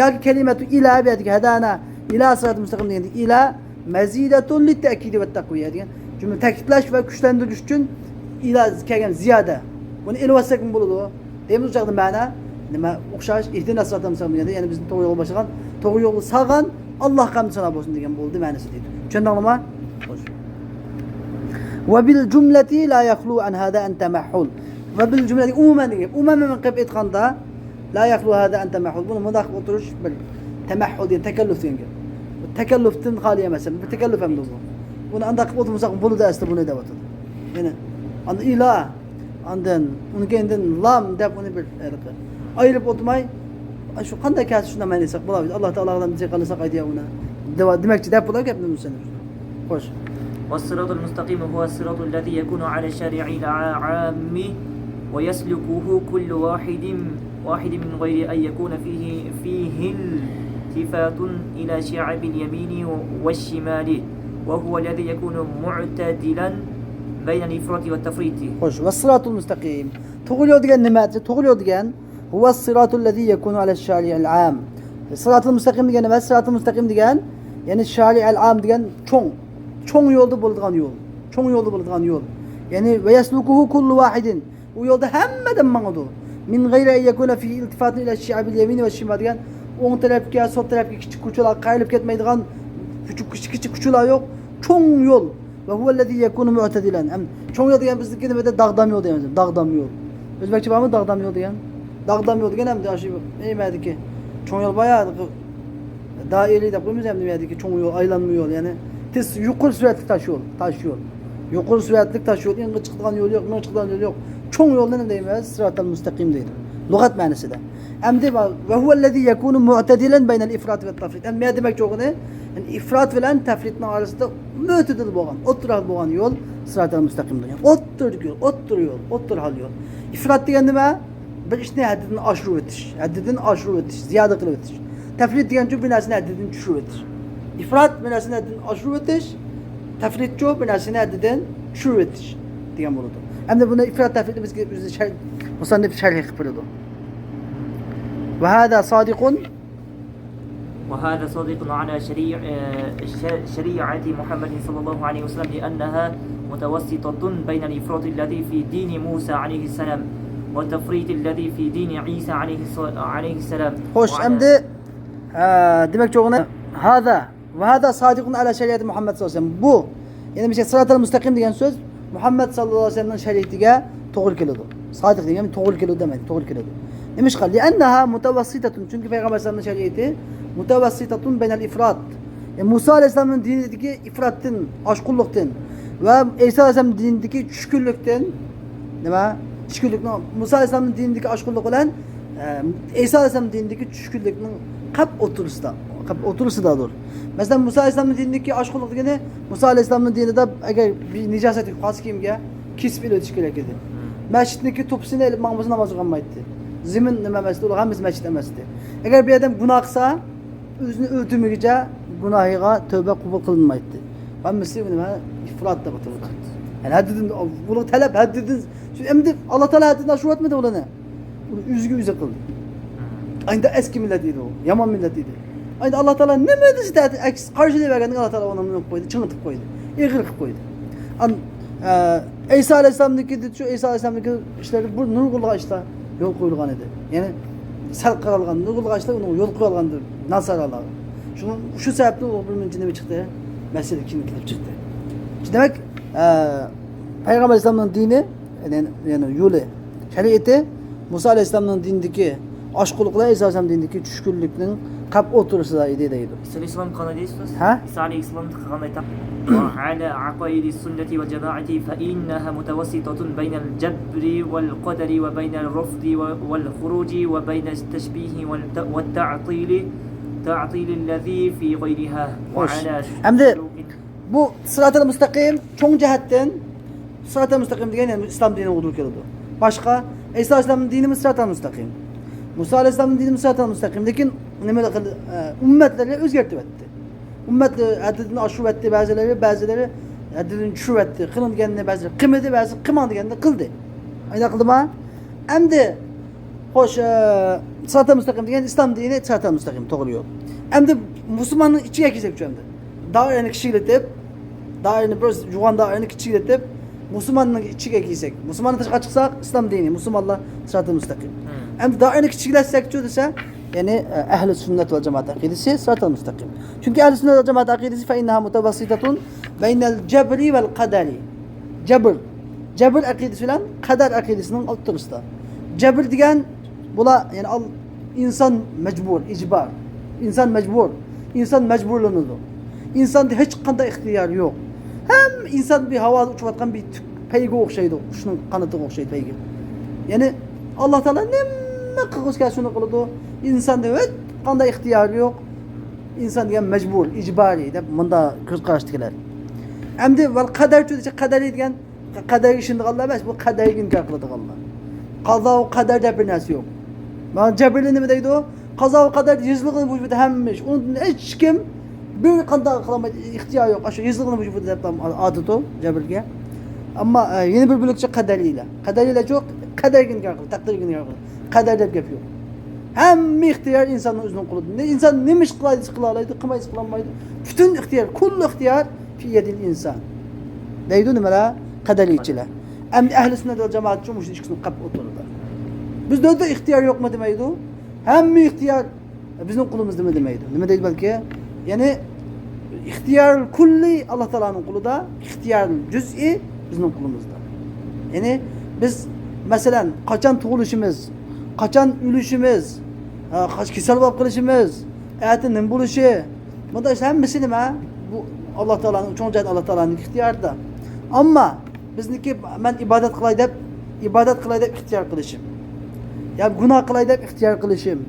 ياكى كەلىمەتۇ ئىلا بۇ يەردىكى ھەدانا ئىلا سىراتىل مۇستەقىم دېگەندە ئىلا مەزىدەتۇن لىتتەكىدى ۋەتتەقۋىيە دېگەن جۈملە تەكىتلەش ۋە كۈچلەندۈرۈش ئۈچۈن ئىلا كەلگەن زىيادە. بۇنى ئېلىۋەتسەكمۇ بولىدۇ. دەيمىز ئۇ چاغدا مەنە نېمە ئوخشاش؟ ئىھدىنا سىراتال مۇستەقىم دېگەندە، يەنى بىزنى توغرا يولغا باشلىغان، توغرا يولغا سالغان ئاللاھقا ھەمدۇ سانا بولسۇن دېگەن بولدى مەنىسى دەيدۇ. چۈشەندىڭلارمۇ؟ خوش. وبالجملة لا يخلو عن هذا عن تمحل. وبالجملة ئومۇمەن دېگەن گەپ. ئومۇمەن قىلىپ ئېيتقاندا، لا يخلو هذا عن تمحل. بۇنى مۇنداق قىلىپ ئولتۇرۇش بىر تەمەھھۇل دېگەن تەكەللۇپ دېگەن گەپ. بۇ تەكەللۇپتىن خالىي ئەمەس. بىر تەكەللۇپ ھەمدە بۇ. بۇنى ئانداق قىلىپ ئولتۇرمىساق بولىدۇ ئەسلى بۇنى دەۋاتىدۇ. يەنى ئاندىن ئىلا، ئاندىن ئۇنىڭ كەينىدىن لام دەپ ئۇنى بىر ھېلىقى ئايرىپ ئولتۇرماي، شۇ قانداق كەلسە شۇنداق مەنە قىلساق بولار. ئاللا تائالاغا دېمەكچى دەپ بولار گەپنى مۇسەننىف. خوش. والصراط المستقيم هو الصراط الذي يكون على الشارع العام ويسلكه كل واحد، واحد من غير أن يكون فيه، فيه التفات إلى شعاب اليمين والشمال، وهو الذي يكون معتدلا بين الإفراط والتفريط. خوش. والصراط المستقيم. توغرا يول دېگەن نېمە؟ توغرا يول دېگەن هو الصراط الذي يكون على الشارع العام. سىراتىل مۇستەقىم دېگەن نېمە؟ سىراتىل مۇستەقىم دېگەن، يەنى شارىئەل ئام دېگەن چوڭ، چوڭ يولدا بولىدىغان يول. چوڭ يولدا بولىدىغان يول. يەنى ويسلكه كل واحد. ئۇ يولدا ھەممە ئادەم ماڭىدۇ. من غير أن يكون فيه التفات إلى شعاب اليمين والشمال دېگەن ئوڭ تەرەپكە، سول تەرەپكە كىچىك كوچىلار قايرىلىپ كەتمەيدىغان كىچىك، كىچىك، كىچىك كوچىلار يوق. چوڭ يول. وهو الذي يكون معتدلا. ھەم چوڭ يول دېگەن بىزنىڭكى نېمىدە داغدام يول دەيمىز. داغدام يول. ئۆزبەكچە بارمۇ داغدام يول دېگەن؟ داغدام يول دېگەن ھەم شۇ نېمەدىكى چوڭ يول بار يا، دائىرىي دەپ قويىمىز ھەم نېمەدىكى چوڭ يول، ئايلانما يول، يەنى تېز، يۇقىرى سۈرئەتلىك تاش يول، تاش يول. يۇقىرى سۈرئەتلىك تاش يول، ئېڭىغا چىقىدىغان يول يوق، مېڭە چىقىدىغان يول يوق. چوڭ يولنى نېمە دەيمىز؟ سىراتال مۇستەقىم دەيدۇ. لۇغەت مەنىسىدە. ئەمدى ۋە ھۇۋەللەزى يەكۇنۇ مۇئتەدىلەن بەينەل ئىفراتى ۋەت تەفرىت. ئەمدى نېمە دېمەكچى بولغىنى؟ يەنى ئىفرات بىلەن تەفرىتنىڭ ئارىسىدا مۆتىدىل بولغان، ئوتتۇرا ھال بولغان يول سىراتال مۇستەقىمدۇر. يەنى ئوتتۇرىدىكى يول، ئوتتۇرا يول، ئوتتۇرا ھال يول. ئىفرات دېگەن نېمە؟ بىر ئىشنى ھەددىدىن ئاشۇرۇۋېتىش، ھەددىدىن ئاشۇرۇۋېتىش، زىيادە قىلىۋېتىش. تەفرىت دېگەنچۇ بىر نەرسىنى ھەددىدىن چۈشۈرۈۋېتىش. ئىفرات بىر نەرسىنى ھەددىدىن ئاشۇرۇۋېتىش، تەفرىتچۇ بىر نەرسىنى ھەددىدىن چۈشۈرۈۋېتىش دېگەن بولىدۇ. ئەمدى بۇنى ئىفرات تەفرىتنى بىزگە ئۆزى شەر-، مۇسەننىپ شەرھى قىلىپ بېرىدۇ. وهذا صادق وهذا صادق على شريع-، آه، ش-، شريعة محمد صلى الله عليه وسلم لأنها متوسطة بين الإفراط الذي في دين موسى عليه السلام والتفريط الذي في دين عيسى عليه الص-، عليه السلام. خوش، وعلى ئەمدى، ئە، دېمەكچى بولغىنى، ھازا، ۋەھازا سادىقۇن ئەلا شەرىئەتى مۇھەممەد سەللەللاھۇ ئەلەيھى ۋەسەللەم. بۇ، يەنى بىر سىراتال مۇستەقىم دېگەن سۆز مۇھەممەد سەللەللاھۇ ئەلەيھى ۋەسەللەمنىڭ شەرىئىتىگە توغرا كېلىدۇ. سادىق دېگەن توغرا كېلىدۇ دېمەيدۇ، توغرا كېلىدۇ. نېمىشقا؟ لىئەننەھا مۇتەۋەسسىتەتۇن، چۈنكى پەيغەمبەر ئەلەيھىسسالامنىڭ شەرىئىتى مۇتەۋەسسىتەتۇن بەينەل ئىفرات. يەنى مۇسا ئەلەيھىسسالامنىڭ دىنىدىكى ئىفراتتىن، ئاشقۇنلۇقتىن ۋە ئەيسا ئەلەيھىسسالامنىڭ دىنىدىكى چۈشكۈنلۈكتىن، نېمە؟ چۈشكۈنلۈكنىڭ، مۇسا ئەلەيھىسسالامنىڭ دىنىدىكى ئاشقۇنلۇق بىلەن، ئە، ئەيسا ئەلەيھىسسالامنىڭ دىنىدىكى چۈشكۈنلۈكنىڭ قەپ ئوتتۇرىسىدا، قەپ ئوتتۇرىسىدادۇر. مەسىلەن، مۇسا ئەلەيھىسسالامنىڭ دىنىدىكى ئاشقۇنلۇق دېگىنى، مۇسا ئەلەيھىسسالامنىڭ دىنىدا ئەگەر بىر نىجاسەت يۈك قالسا كىيىمگە، كېسىپ ئېلىۋېتىش كېرەك ئىدى. مەسچىتنىڭكى توپىسىنى ئېلىپ ماڭمىسا ناماز ئوقۇلمايتتى. زېمىن نېمە ئەمەستى، ئۇلار ھەممىسى مەسچىت ئەمەستى. ئەگەر بىر ئادەم گۇناھ قىلسا، ئۆزىنى ئۆلتۈرمىگۈچە گۇناھىغا تەۋبە قوبۇل قىلىنمايتتى. ھەممىسى نېمە؟ ئىفرات دەپ ئاتىلىدۇ. يەنى ھەددىدىن، ئۇلۇغ تەلەپ ھەددىدىن، ئەمدى ئاللا تائالا ھەددىدىن ئاشۇرۇۋەتمىدى ئۇلارنى. ئۇنى ئۆزىگە ئۆزى قىلدى. ئەمدى ئەسكى مىللەت ئىدى ئۇ، يامان مىللەت ئىدى. ئەمدى ئاللا تائالا نېمە دېسە، ئەكس قارشى دەۋەرگەندىن ئاللا تائالا ئۇنى نېمە قىلىپ قويدى؟ چىڭىتىپ قويدى. ئېغىر قىلىپ قويدى. ئان-، ئە، ئەيسا ئەلەيھىسسالامنىڭكى، شۇ ئەيسا ئەلەيھىسسالامنىڭكى ئىشلىرى بۇ نۇرغۇنلىغان ئىشلار يول قويۇلغان ئىدى. يەنى سەل قارالغان، نۇرغۇنلىغان ئىشلار ئۇنىڭغا يول قويۇلغان ئىدى ناسارالارغا. شۇ، شۇ سەۋەبتىن ئۇ بىر مۇنچە نېمە چىقتى؟ مەسىلە كېلىپ چىقتى. دېمەك، ئە، پەيغەمبەر ئەلەيھىسسالامنىڭ دىنى، يەنى، يەنى يولى، شەرىئىتى مۇسا ئەلەيھىسسالامنىڭ دىنىدىكى ئاشۇ قۇلۇقلار ئەيسا ئەلەيھىسسالام دىنىدىكى چۈشكۈنلۈكنىڭ قەپ ئوتتۇرىسىدا ئىدى دەيدۇ. ئىسلام قانداق دەيسىز؟ ھە؟ ئىسا ئەلەيھىسسالام قىلغان ئېيتاق. وعلى عقائد السنة والجماعة فإنها متوسطة بين الجبر والقدر وبين الرفض والخروج وبين التشبيه والتعطيل، تعطيل الذي في غيرها. خوش. ئەمدى بۇ سىراتىل مۇستەقىم چوڭ جەھەتتىن، سىراتىل مۇستەقىم دېگەن يەنى ئىسلام دىنىغا دۇر كېلىدۇ. باشقا، ئەيسا ئەلەيھىسسالامنىڭ دىنىمۇ سىراتىل مۇستەقىم. مۇسا ئەلەيھىسسالامنىڭ دىنىمۇ سىراتىل مۇستەقىم. لېكىن نېمە قىل-، ئە، ئۈممەتلەرنى ئۆزگەرتىۋەتتى. ئۈممەتلەر ھەددىدىن ئاشۇرۇۋەتتى بەزىلىرى، بەزىلىرى ھەددىدىن چۈشۈرۈۋەتتى. قىلىنغاننى بەزىلىرى قىلمىدى، بەزىلىرى قىلماڭ دېگەننى قىلدى. ئاينا قىلدىما؟ ئەمدى خوش، ئە، سىراتىل مۇستەقىم دېگەن ئىسلام دىنى سىراتىل مۇستەقىم، توغرا يول. ئەمدى مۇسۇلماننىڭ ئىچىگە كىرسەكچۇ ئەمدى. دائىرىنى كىچىكلىتىپ، دائىرىنى بىر يوغان دائىرىنى كىچىكلىتىپ، مۇسۇلماننىڭ ئىچىگە كىرسەك، مۇسۇلماننىڭ تاشقىغا چىقساق، ئىسلام دىنى، مۇسۇلمانلار سىراتىل مۇستەقىم. ئەمدى دائىرىنى كىچىكلەتسەكچۇ دېسە، يەنى، ئە، ئەھلى سۈننەت ۋەل جامائەت ئەقىدىسى سىراتىل مۇستەقىم. چۈنكى ئەھلى سۈننەت ۋەل جامائەت ئەقىدىسى فەئىننەھا مۇتەۋەسسىتەتۇن بەينەل جەبرى ۋەل قەدەرى. جەبر. جەبر ئەقىدىسى بىلەن قەدەر ئەقىدىسىنىڭ ئوتتۇرىسىدا. جەبر دېگەن بۇلار، يەنى ئال-، ئىنسان مەجبۇر، ئىجبار. ئىنسان مەجبۇر. ئىنسان مەجبۇرلىنىدۇ. ئىنساندا ھېچقانداق ئىختىيار يوق. ھەممە ئىنسان بىر ھاۋادا ئۇچۇۋاتقان بىر تۈك پەيگە ئوخشايدۇ، قۇشنىڭ قانىتىغا ئوخشايدۇ پەيگە. يەنى ئاللا تائالا نېمە قىلغۇسى كەلسە شۇنى قىلىدۇ. ئىنساندا ھېچقانداق ئىختىيار يوق. ئىنسان دېگەن مەجبۇر، ئىجبارىي دەپ مۇنداق كۆز قاراشتىكىلەر. ئەمدى ۋەل قەدەر چۈ دېسە، قەدەرىي دېگەن قەدەرگە ئىشىنىدىغانلار ئەمەس، بۇ قەدەرگە ئىنكار قىلىدىغانلار. قازا ۋە قەدەر دەپ بىر نەرسە يوق. مانا جەبرىلى نېمە دەيدۇ؟ قازا ۋە قەدەر يېزىلغىنى ۋۇجۇدى ھەممە ئىش. ئۇنىڭدىن ھېچ كىم بىر قانداق قىلالمايدۇ، ئىختىيار يوق. ئاشۇ يېزىلغىنى ۋۇجۇدى دەپ ئاتىدۇ جەبرىلگە. ئەمما، ئە، يەنە بىر بۆلەكچە قەدەرىيلەر. قەدەرىيلەر يوق، قەدەرگە ئىنكار قىلىدۇ، تەقدىرگە ئىنكار قىلىدۇ. قەدەر دەپ گەپ يوق. ھەممە ئىختىيار ئىنساننىڭ ئۆزىنىڭ قولىدا. ئىنسان نېمە ئىش قىلاي دېسە قىلالايدۇ، قىلماي دېسە قىلالمايدۇ. پۈتۈن ئىختىيار، كۇللۇ ئىختىيار في يد الإنسان. دەيدۇ نېمىلەر؟ قەدەرىيچىلەر. ئەمدى ئەھلى سۈننەت ۋەل جامائەت ئۈچۈن مۇشۇ ئىككىسىنى قەپ ئوتتۇرىدا. بىز دۆلەتتە ئىختىيار يوقمۇ دېمەيدۇ. ھەممە ئىختىيار بىزنىڭ قولىمىزدىمۇ دېمەيدۇ. نېمە دەيدۇ بەلكى؟ يەنى ئىختىيار كۇللى ئاللا تائالانىڭ قولىدا، ئىختىيار جۈزئى بىزنىڭ قولىمىزدا. يەنى بىز، مەسىلەن، قاچان تۇغۇلۇشىمىز، قاچان ئۆلۈشىمىز، ھە، قاچ-، كېسەل بولۇپ قېلىشىمىز، ئەتە نېمە بولۇشى، بۇنداق ئىشلار ھەممىسى نېمە؟ بۇ ئاللا تائالانىڭ، چوڭ جەھەت ئاللا تائالانىڭ ئىختىيارىدا. ئەمما بىزنىڭكى مەن ئىبادەت قىلاي دەپ، ئىبادەت قىلاي دەپ ئىختىيار قىلىشىم. يا گۇناھ قىلاي دەپ ئىختىيار قىلىشىم.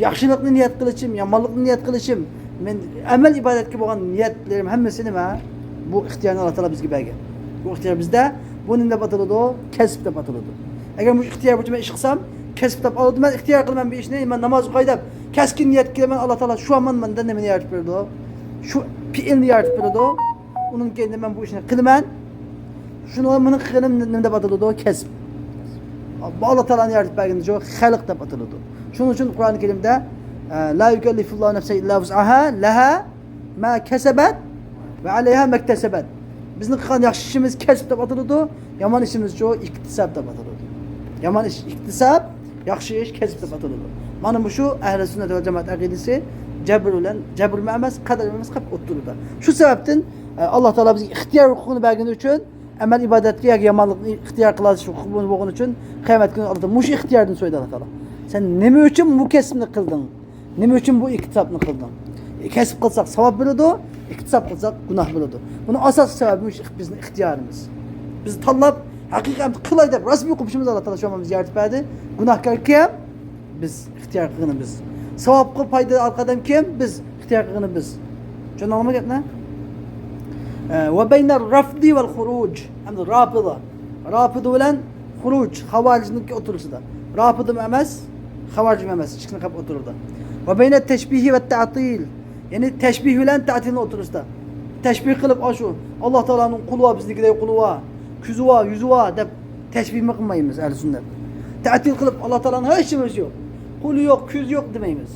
ياخشىلىقنى نىيەت قىلىشىم، يامانلىقنى نىيەت قىلىشىم. مەن ئەمەل ئىبادەتكە بولغان نىيەتلىرىم ھەممىسى نېمە؟ بۇ ئىختىيارنى ئاللا تائالا بىزگە بەرگەن. بۇ ئىختىيار بىزدە. بۇ نېمە دەپ ئاتىلىدۇ؟ كەسىپ دەپ ئاتىلىدۇ. ئەگەر بۇ ئىختىيار بويىچە مەن ئىش قىلسام، كەسىپ دەپ ئالىدۇ. مەن ئىختىيار قىلىمەن بۇ ئىشنى، مەن ناماز ئوقۇي دەپ كەسكىن نىيەت قىلىمەن، ئاللا تائالا شۇ ھامان مەندە نېمىنى يارىتىپ بېرىدۇ؟ شۇ پېئىلنى يارىتىپ بېرىدۇ. ئۇنىڭ كەينىدىن مەن بۇ ئىشنى قىلىمەن. شۇنىڭ مېنىڭ قىلغىنىم نېمە دەپ ئاتىلىدۇ؟ كەسىپ. بۇ ئاللا تائالانىڭ يارىتىپ بەرگىنى شۇ خەلق دەپ ئاتىلىدۇ. شۇنىڭ ئۈچۈن قۇرئان كەرىمدە، ئە، لا يۇكەللىفۇللاھۇ نەفسەن ئىللا ۋۇسئەھا، لەھا ما كەسەبەت ۋە ئەلەيھا مەكتەسەبەت. بىزنىڭ قىلغان ياخشى ئىشىمىز كەسىپ دەپ ئاتىلىدۇ، يامان ئىشىمىزچۇ ئىكتىساب دەپ ئاتىلىدۇ. يامان ئىش ئىكتىساب، ياخشى ئىش كەسىپ دەپ ئاتىلىدۇ. مانا مۇشۇ ئەھلى سۈننەت ۋەل جامائەت ئەقىدىسى جەبر بىلەن، جەبرمۇ ئەمەس، قەدەرمۇ ئەمەس، قەپ ئوتتۇرىدا. شۇ سەۋەبتىن، ئە، ئاللا تائالا بىزگە ئىختىيار ھوقۇقىنى بەرگىنى ئۈچۈن، ئەمەل ئىبادەتكە ياكى يامانلىقنى ئىختىيار قىلىش ھوقۇقى بولغىنى ئۈچۈن، قىيامەت كۈنى ئاللا تائالا مۇشۇ ئىختىياردىن سورايدۇ ئاللا تائالا. سەن نېمە ئۈچۈن بۇ كەسىپنى قىلدىڭ؟ نېمە ئۈچۈن بۇ ئىكتىسابنى قىلدىڭ؟ كەسىپ قىلساق ساۋاب بېرىدۇ، ئىكتىساب قىلساق گۇناھ بولىدۇ. بۇنىڭ ئاساسلىق سەۋەبى مۇشۇ بىزنىڭ ئىختىيارىمىز. بىز تاللاپ، ھەقىقەتەن قىلاي دەپ رەسمىي قوپۇشىمىز ئاللا تائالا شۇ بىزگە يارىتىپ بەردى. گۇناھكار كىم؟ بىز ئىختىيار قىلغىنىمىز. ساۋابقا پايدا ئالغان ئادەم كىم؟ بىز ئىختىيار قىلغىنىمىز. چۈشەندىڭىزمۇ گەپنى؟ ئە، ۋە بەينە رەفدى ۋەل خۇرۇج. ئەمدى رافىدا. رافىدا بىلەن خۇرۇج، خاۋارىجنىڭكى ئوتتۇرىسىدا. رافىدىمۇ ئەمەس، خاۋارىجمۇ ئەمەس، ئىككىسىنىڭ ئوتتۇرىدا. ۋە بەينە تەشبىھى ۋە تەئتىل. يەنى تەشبىھ بىلەن تەتىلنىڭ ئوتتۇرىسىدا. تەشبىھ قىلىپ، ئاشۇ ئاللا تائالانىڭ قولى بار، بىزنىڭكىدەك قولى بار، كۆزى بار، يۈزى بار دەپ تەشبىھمۇ قىلمايمىز ئەھلى سۈننەت. تەتىل قىلىپ، ئاللا تائالانىڭ ھېچ نېمىسى يوق. قولى يوق، كۆزى يوق دېمەيمىز.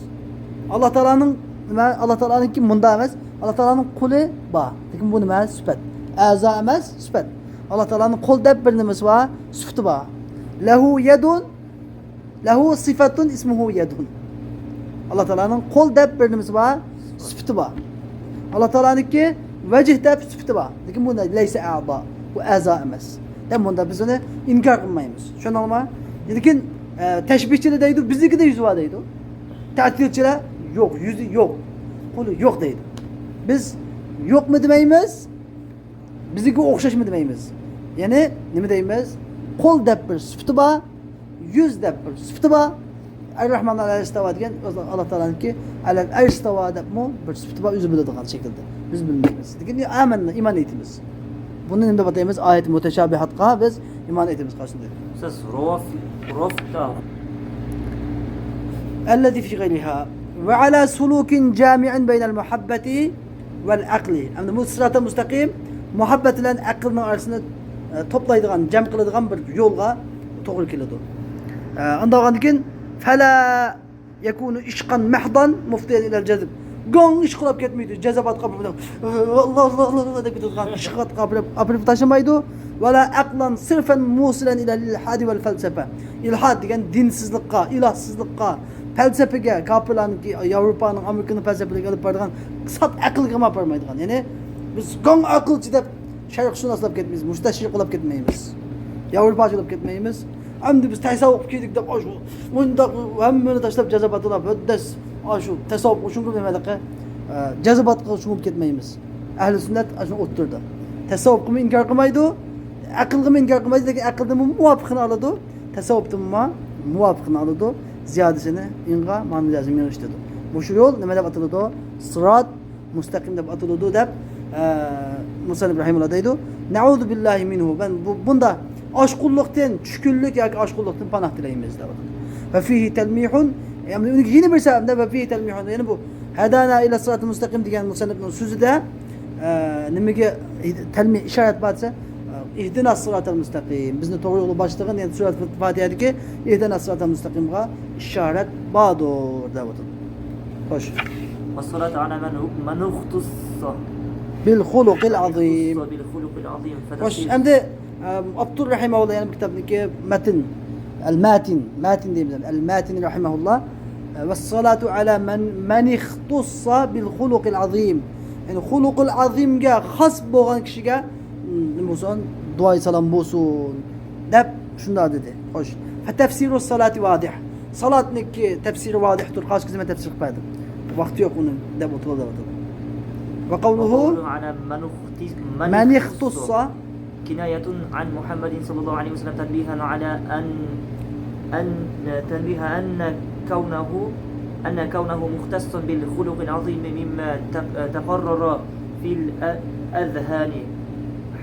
ئاللا تائالانىڭ نېمە؟ ئاللا تائالانىڭكى مۇنداق ئەمەس. ئاللا تائالانىڭ قولى بار. لېكىن بۇ نېمە؟ سۈپەت. ئەزا ئەمەس، سۈپەت. ئاللا تائالانىڭ قول دەپ بىر نېمىسى بار، سۈپىتى بار. لەھۇ يەدۇن، لەھۇ سىفەتۇن ئىسمۇھۇ يەدۇن. ئاللا تائالانىڭ قول دەپ بىر نېمىسى بار، سۈپىتى بار. ئاللا تائالانىڭكى ۋەجھ دەپ سۈپىتى بار. لېكىن بۇ لەيسە ئەزا، بۇ ئەزا ئەمەس. دەپ بۇندا بىز ئۇنى ئىنكار قىلمايمىز. چۈشەندىڭلارمۇ؟ لېكىن ئە، تەشبىھچىلەر دەيدۇ، بىزنىڭكىدە يۈزى بار دەيدۇ. تەتىلچىلەر يوق، يۈزى يوق، قولى يوق دەيدۇ. بىز يوقمۇ دېمەيمىز، بىزنىڭكىگە ئوخشاشمۇ دېمەيمىز. يەنى نېمە دەيمىز؟ قول دەپ بىر سۈپىتى بار، يۈز دەپ بىر سۈپىتى بار. ئەر-رەھمان ئەلەل ئەرش ئىستاۋا دېگەن ئاللا تائالانىڭكى ئەلەل ئەرش ئىستاۋا دەپمۇ بىر سۈپىتى بار، ئۆزى بىلىدىغان شەكىلدە. بىز بىلمەيمىز. لېكىن ئامەننا، ئىمان ئېيتىمىز. بۇنى نېمە دەپ ئاتايمىز؟ ئايەت مۇتەشابىھاتقا بىز ئىمان ئېيتىمىز قارشىدا. سىز روف، روفتا. الذي في غيرها وعلى سلوك جامع بين المحبة والعقل. ئەمدى بۇ سىراتال مۇستەقىم مۇھەببەت بىلەن ئەقىلنىڭ ئارىسىنى، ئە، توپلايدىغان، جەم قىلىدىغان بىر يولغا توغرا كېلىدۇ. ئە، ئانداق بولغاندىن كېيىن، فلا يكون عشقا محضا مفضيا إلى الجذب. گاڭ ئىشقا ئاپىرىپ كەتمەيدۇ، جەزباتقا ئاپىرىپ، ئاللا، ئاللا، ئاللا، ئاللا دەپ كېتىدىغان ئىشقا ئاپىرىپ، ئاپىرىپ تاشلىمايدۇ. ولا عقلا صرفا موصلا إلى الإلحاد والفلسفة. ئىلھاد دېگەن دىنسىزلىققا، ئىلاھسىزلىققا، پەلسەپىگە، كاپىرلارنىڭكى، ياۋروپانىڭ، ئامېرىكىنىڭ پەلسەپىلىرىگە ئېلىپ بارىدىغان ساپ ئەقىلگىمۇ ئاپارمايدىغان. يەنى بىز گاڭ ئەقىلچى دەپ شەرق سۇناسلاپ كەتمەيمىز، مۇستەشرىق بولاپ كەتمەيمىز، ياۋروپاچى بولاپ كەتمەيمىز. ئەمدى بىز تەسەۋۋۇپقا كىردۇك دەپ، ئاشۇ مۇنداق ھەممىنى تاشلاپ جازا پاتىلاپ، ھۆددەس، ئاشۇ تەسەۋۋۇپقا شۇنىڭغا نېمە دەققە، ئە، جازا پاتقىلى شۇنىڭغا كەتمەيمىز. ئەھلى سۈننەت ئاشۇ ئوتتۇرىدا. تەسەۋۋۇپقىمۇ ئىنكار قىلمايدۇ، ئەقىلگىمۇ ئىنكار قىلمايدۇ، لېكىن ئەقىلدىنمۇ مۇۋاپىقىنى ئالىدۇ، تەسەۋۋۇپتىنمۇ مۇۋاپىقىنى ئالىدۇ. زىيادىسىنى ئېڭىغا، مانا زىيادىسىنى مېڭىشتىرىدۇ. مۇشۇ يول نېمە دەپ ئاتىلىدۇ؟ سىرات مۇستەقىم دەپ ئاتىلىدۇ دەپ، ئە، مۇسەننىپ رەھىمۇللا دەيدۇ. نەئۇزۇ بىللاھى مىنھۇ. مەن بۇ، بۇندا ئاشقۇنلۇقتىن، چۈشكۈنلۈك ياكى ئاشقۇنلۇقتىن پاناھ تىلەيمىز دەپ ئاتىلىدۇ. ۋە فىھى تەلمىھۇن. يەنى بۇنىڭ يەنە بىر سەۋەبى دە، ۋە فىھى تەلمىھۇن. يەنى بۇ ھەدانا ئىلە سىراتىل مۇستەقىم دېگەن مۇسەننىپنىڭ سۆزىدە، ئە، نېمىگە تەلمىھ، ئىشارەت بار دېسە، ئىھدىناس سىراتەل مۇستەقىم. بىزنى توغرا يولغا باشلىغىن، يەنى سۈرەت فاتىھەدىكى ئىھدىناس سىراتەل مۇستەقىمغا ئىشارەت باردۇر دەۋاتىدۇ. خوش. والصلاة على من، من اختص بالخلق العظيم. بالخلق العظيم. خوش، ئەمدى، ئەم، ئابدۇر رەھىمەھۇللا يەنە بىر كىتابنىڭكى مەتن، ئەل مەتىن، مەتىن دەيمىز، ئەل مەتىن رەھىمەھۇللا. ۋەسسالاتۇ ئەلا مەن، مەن ئىختۇسسا بىل خۇلۇقىل ئازىم. يەنى خۇلۇقۇل ئازىمگە خاس بولغان كىشىگە، م، نېمە بولسۇن، دۇئاي سالام بولسۇن دەپ شۇنداق دېدى. خوش. فتفسير الصلاة واضح. سالاتنىڭكى تەپسىرى ۋادىھتۇر، قاچ كىزمە تەپسىر قىلىپ بەردىم. ۋاقتى يوق ئۇنى دەپ ئولتۇرۇۋاتىدۇ. وقوله وقوله على من اخت-، من مەن اختص. اختص. كناية عن محمد صلى الله عليه وسلم تنبيها على أن، أن، تنبيها أن كونه، أن كونه مختصا بالخلق العظيم مما تق-، تقرر في الأذهان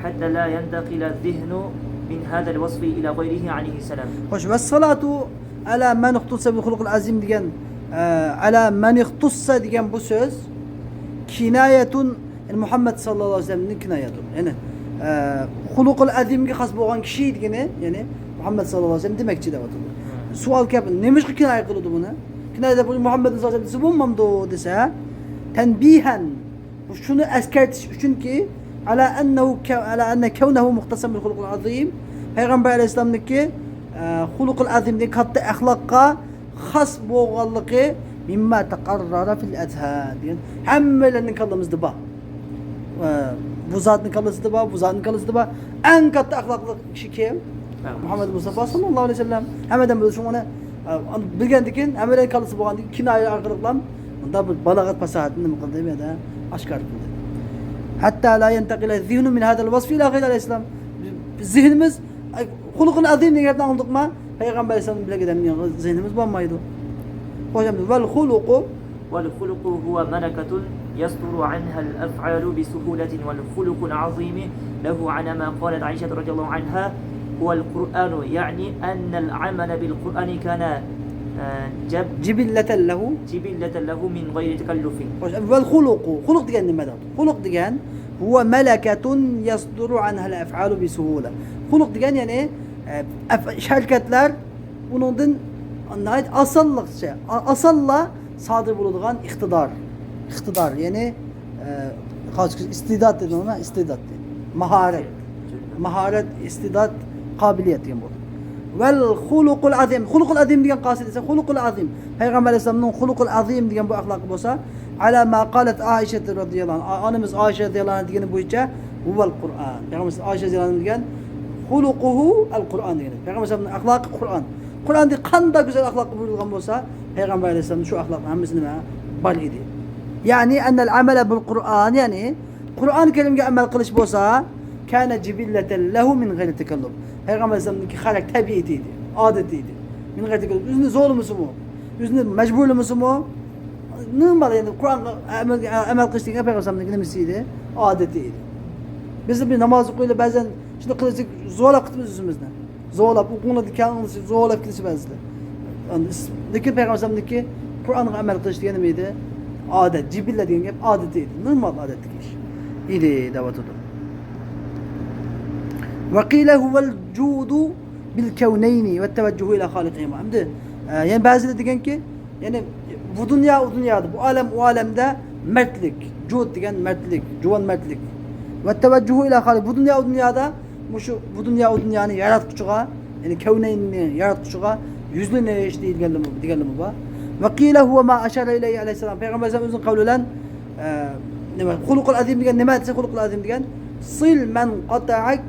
حتى لا ينتقل الذهن من هذا الوصف إلى غيره عليه السلام. خوش، والصلاة على من اختص بالخلق العظيم دېگەن، ئە، على من اختص دېگەن بۇ سۆز كناية، يەنى مۇھەممەد ساللاللاھۇ ئەلەيھى ۋەسەللەمدىن كىنايەدۇر. يەنى، ئە، خۇلۇقۇل ئەزىمگە خاس بولغان كىشى دېگىنى، يەنى مۇھەممەد ساللاللاھۇ ئەلەيھى ۋەسەللەم دېمەكچى دەۋاتىدۇ. سوئال كەپ، نېمىشقا كىنايە قىلىدۇ بۇنى؟ كىنايە دەپ مۇھەممەد ساللاللاھۇ ئەلەيھى ۋەسەللەم دېسە بولمامدۇ دېسە، تەنبىھەن، بۇ شۇنى ئەسكەرتىش ئۈچۈنكى، على أنه ك-، على أن كونه مختصا بالخلق العظيم، پەيغەمبەر ئەلەيھىسسالامنىڭكى، ئە، خۇلۇقۇل ئەزىم دېگەن كاتتا ئەخلاققا خاس بولغانلىقى مما تقرر في الأذهان دېگەن ھەممىلەرنىڭ كاللىمىزدا بار. ئە، بۇ زاتنىڭ كاللىسىدا بار، بۇ زاتنىڭ كاللىسىدا بار. ئەڭ كاتتا ئەخلاقلىق كىشى كىم؟ پەيغەمبەر. مۇھەممەد مۇستافا ساللاللاھۇ ئەلەيھى ۋەسەللەم. ھەممىدىن بىلدى شۇڭا ئۇنى، ئە، بىلگەندىن كېيىن، ھەممىدىن كاللىسى بولغاندىن كېيىن كىنايە ئارقىلىقلا مۇنداق بىر بالاغەت پاساھەتنى نېمە قىلدى، بۇ يەردە ئاشكارا قىلدى. حتى لا ينتقل الذهن من هذا الوصف إلى غيره عليه السلام. زېھنىمىز، ئە، خۇلۇقۇل ئەزىم دېگەن گەپنى ئاڭلىدۇقما؟ پەيغەمبەر ئەلەيھىسسالامدىن بىلەن ئادەمنىڭ زېھنىمىز بولمايدۇ. خوش، ئەمدى، والخلق. والخلق هو ملكة يصدر عنها الأفعال بسهولة، والخلق العظيم له على ما قالت عائشة رضي الله عنها هو القرآن، يعني أن العمل بالقرآن كان، آه، جب-، جبلة له. جبلة له من غير تكلف. خوش، والخلق، خۇلۇق دېگەن نېمە دەپ؟ خۇلۇق دېگەن، هو ملكة يصدر عنها الأفعال بسهولة. خۇلۇق دېگەن، يەنى، ئە، ئەف-، ئىش ھەرىكەتلەر ئۇنىڭدىن ناھايىتى ئاسانلىقچە، ئا-، ئاسانلا سادىر بولىدىغان ئىقتىدار. ئىقتىدار، يەنى، ئە، قاچ-، ئىستىدات دېدىڭىزمۇ؟ ئىستىدات دېدى. ماھارەت. ماھارەت، ئىستىدات، قابىلىيەت دېگەن بولىدۇ. والخلق العظيم. خۇلۇقۇل ئەزىم دېگەن قايسى دېسە، خۇلۇقۇل ئەزىم. پەيغەمبەر ئەلەيھىسسالامنىڭ خۇلۇقۇل ئەزىم دېگەن بۇ ئەخلاقى بولسا، على ما قالت عائشة رضي الله عنها. ئانىمىز ئائىشە رەزىياللاھۇ ئەنھا دېگىنى بويىچە، هو القرآن. پەيغەمبەر ئائىشە رەزىياللاھۇ ئەنھا دېگەن، خلقه القرآن دېگەن. پەيغەمبەر ئەلەيھىسسالامنىڭ ئەخلاقى قۇرئان. قۇرئاندا قانداق گۈزەل ئەخلاققا بۇيرۇلغان بولسا، پەيغەمبەر ئەلەيھىسسالامدا شۇ ئەخلاقنىڭ ھەممىسى نېمە؟ بار ئىدى. يەنى، أن العمل بالقرآن، يەنى قۇرئان كەرىمگە ئەمەل قىلىش بولسا، كان جبلة له من غير تكلف، پەيغەمبەر ئەلەيھىسسالامنىڭكى خەلق تەبىئىتى ئىدى، ئادىتى ئىدى. من غير تكلف، ئۆزىنى زورلىمىسىمۇ، ئۆزىنى مەجبۇرلىمىسىمۇ، نورمال، يەنى قۇرئانغا ئەمەل، ئەمەل قىلىش دېگەن پەيغەمبەر ئەلەيھىسسالامنىڭكى نېمىسى ئىدى؟ ئادىتى ئىدى. بىز بىر ناماز ئوقۇيلى، بەزەن شۇنداق قىلىشىپ زورلاپ قىلىمىز ئۆزىمىزنى. زورلاپ ئوقۇڭلار دېگەن، زورلاپ كېلىشى بەزىدە. لېكىن پەيغەمبەر ئەلەيھىسسالامنىڭكى قۇرئانغا ئەمەل قىلىش دېگەن نېمە ئىدى؟ ئادەت، جىبىللە دېگەن گەپ ئادىتى ئىدى. نورمال ئادەتتىكى ئىش ئىدى دەۋاتىدۇ. وقيل هو الجود بالكونين والتوجه إلى خالقهما. ئەمدى، ئە، يەنە بەزىلەر دېگەنكى، يەنى بۇ دۇنيا ئۇ دۇنيادا، بۇ ئالەم ئۇ ئالەمدە مەردلىك، جۇد دېگەن مەردلىك، جۇۋان مەردلىك. والتوجه إلى خالق، بۇ دۇنيا ئۇ دۇنيادا مۇشۇ بۇ دۇنيا ئۇ دۇنيانى ياراتقۇچىغا، يەنى كەۋنەيننى ياراتقۇچىغا يۈزلىنىش دېگەنلىرىمۇ، دېگەنلىرىمۇ بار. وقيل هو ما أشار إليه عليه السلام. پەيغەمبەر ئەلەيھىسسالام ئۆزىنىڭ قەۋلى بىلەن، ئە، نېمە، خۇلقۇل ئەزىم دېگەن، نېمە دېسە خۇلقۇل ئەزىم دېگەن؟ صل من قطعك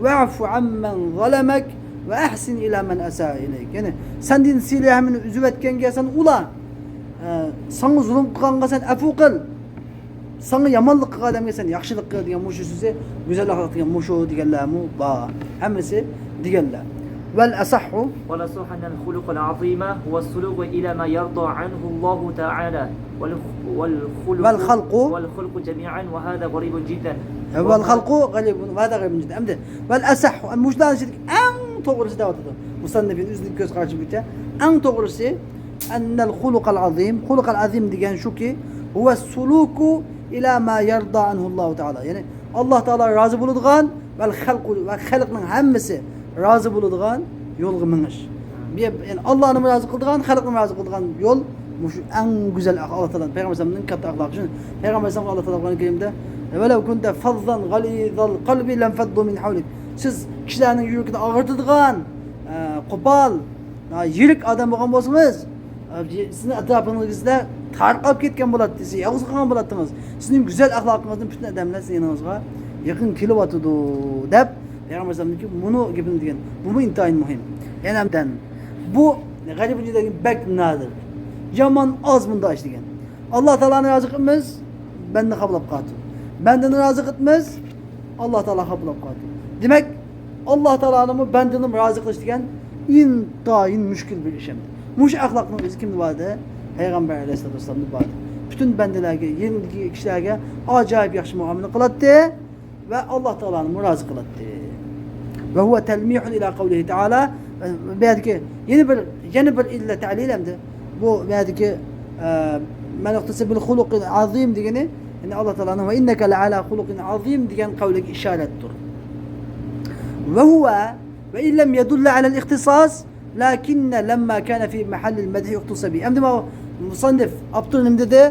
واعف عمن ظلمك وأحسن إلى من أساء إليك. يەنى سەندىن سىلە رەھمىنى ئۈزۈۋەتكەنگە سەن ئۇلا، ئە، ساڭا زۇلۇم قىلغانغا سەن ئەپۇ قىل. ساڭا يامانلىق قىلغان ئادەمگە سەن ياخشىلىق قىل دېگەن مۇشۇ سۆزى، گۈزەل ئەخلاق دېگەن مۇشۇ دېگەنلەرمۇ بار. ھەممىسى دېگەنلەر. والأصح، والأصح أن الخلق العظيم هو السلوك إلى ما يرضى عنه الله تعالى والخ-، والخلق، والخلق، والخلق جميعا، وهذا غريب جدا. والخلق غريب، وهذا غريب جدا. ئەمدى، والأصح، مۇشۇلارنىڭ ئىچىدىكى ئەڭ توغرىسى دەۋاتىدۇ. مۇسەننىپنىڭ ئۆزىنىڭ كۆز قارىشى بويىچە ئەڭ توغرىسى، أن الخلق العظيم، خۇلق ئەزىم دېگەن شۇكى، هو السلوك إلى ما يرضى عنه الله تعالى. يەنى ئاللا تائالا رازى بولىدىغان ۋەل خەلقۇ، ۋە خەلقنىڭ ھەممىسى رازى بولىدىغان يولغا مېڭىش. بۇ، يەنى ئاللانىمۇ رازى قىلىدىغان، خەلقنىمۇ رازى قىلىدىغان يول مۇشۇ ئەڭ گۈزەل ئەخ-، ئاللا تائالا، پەيغەمبەر ئەلەيھىسسالامنىڭ كاتتا ئەخلاقى. شۇ پەيغەمبەر ئەلەيھىسسالام ئاللا تائالا قۇرئان كەرىمدە، ولو كنت فظا غليظ القلب لانفضوا من حولك. سىز كىشىلەرنىڭ يۈرىكىنى ئاغرىتىدىغان، ئە، قوپال، ئە، يىرىك ئادەم بولغان بولسىڭىز، ئە، سىزنىڭ ئەتراپىڭىزدا تارقاپ كەتكەن بولاتتى، سىز يالغۇز قالغان بولاتتىڭىز. سىزنىڭ گۈزەل ئەخلاقىڭىزدىن پۈتۈن ئادەملەر سىزنىڭ يېنىڭىزغا يېقىن كېلىۋاتىدۇ، دەپ پەيغەمبەر ئەلەيھىسسالامنىڭكى مۇنۇ گېپىنى دېگەن. بۇمۇ ئىنتايىن مۇھىم. يەنە بۇ غەرىبىنچى دېگەن بەك نادىر. يامان ئاز بۇنداق ئىش دېگەن. ئاللا تائالانى رازى قىلىمىز، بەندە خاپىلاپ قالىدۇ. بەندىنى رازى قىلىمىز، ئاللا تائالا خاپىلاپ قالىدۇ. دېمەك، ئاللا تائالانىمۇ بەندىنىمۇ رازى قىلىش دېگەن ئىنتايىن مۈشكۈل بىر ئىش ئەمدى. مۇشۇ ئەخلاقنىڭ ئۆزى كىمدە بار ئىدى؟ پەيغەمبەر ئەلەيھىسسالاتۇ ۋەسسالامدا بار ئىدى. پۈتۈن بەندىلەرگە، يېنىدىكى كىشىلەرگە ئاجايىپ ياخشى مۇئامىلە قىلاتتى. ۋە ئاللا تائالانىمۇ رازى قىلاتتى. وهو تلميح إلى قوله تعالى. بۇ يەردىكى يەنە بىر، يەنە بىر ئىللە تەلىل ئەمدى. بۇ يەردىكى، ئە، من اختص بالخلق العظيم دېگىنى، يەنى ئاللا تائالانىڭ وإنك لعلى خلق عظيم دېگەن قەۋلىگە ئىشارەتتۇر. وهو وإن لم يدل على الاختصاص لكن لما كان في محل المدح اختص به. ئەمدى ماۋۇ مۇسەننىپ، ئاپتور نېمە دېدى؟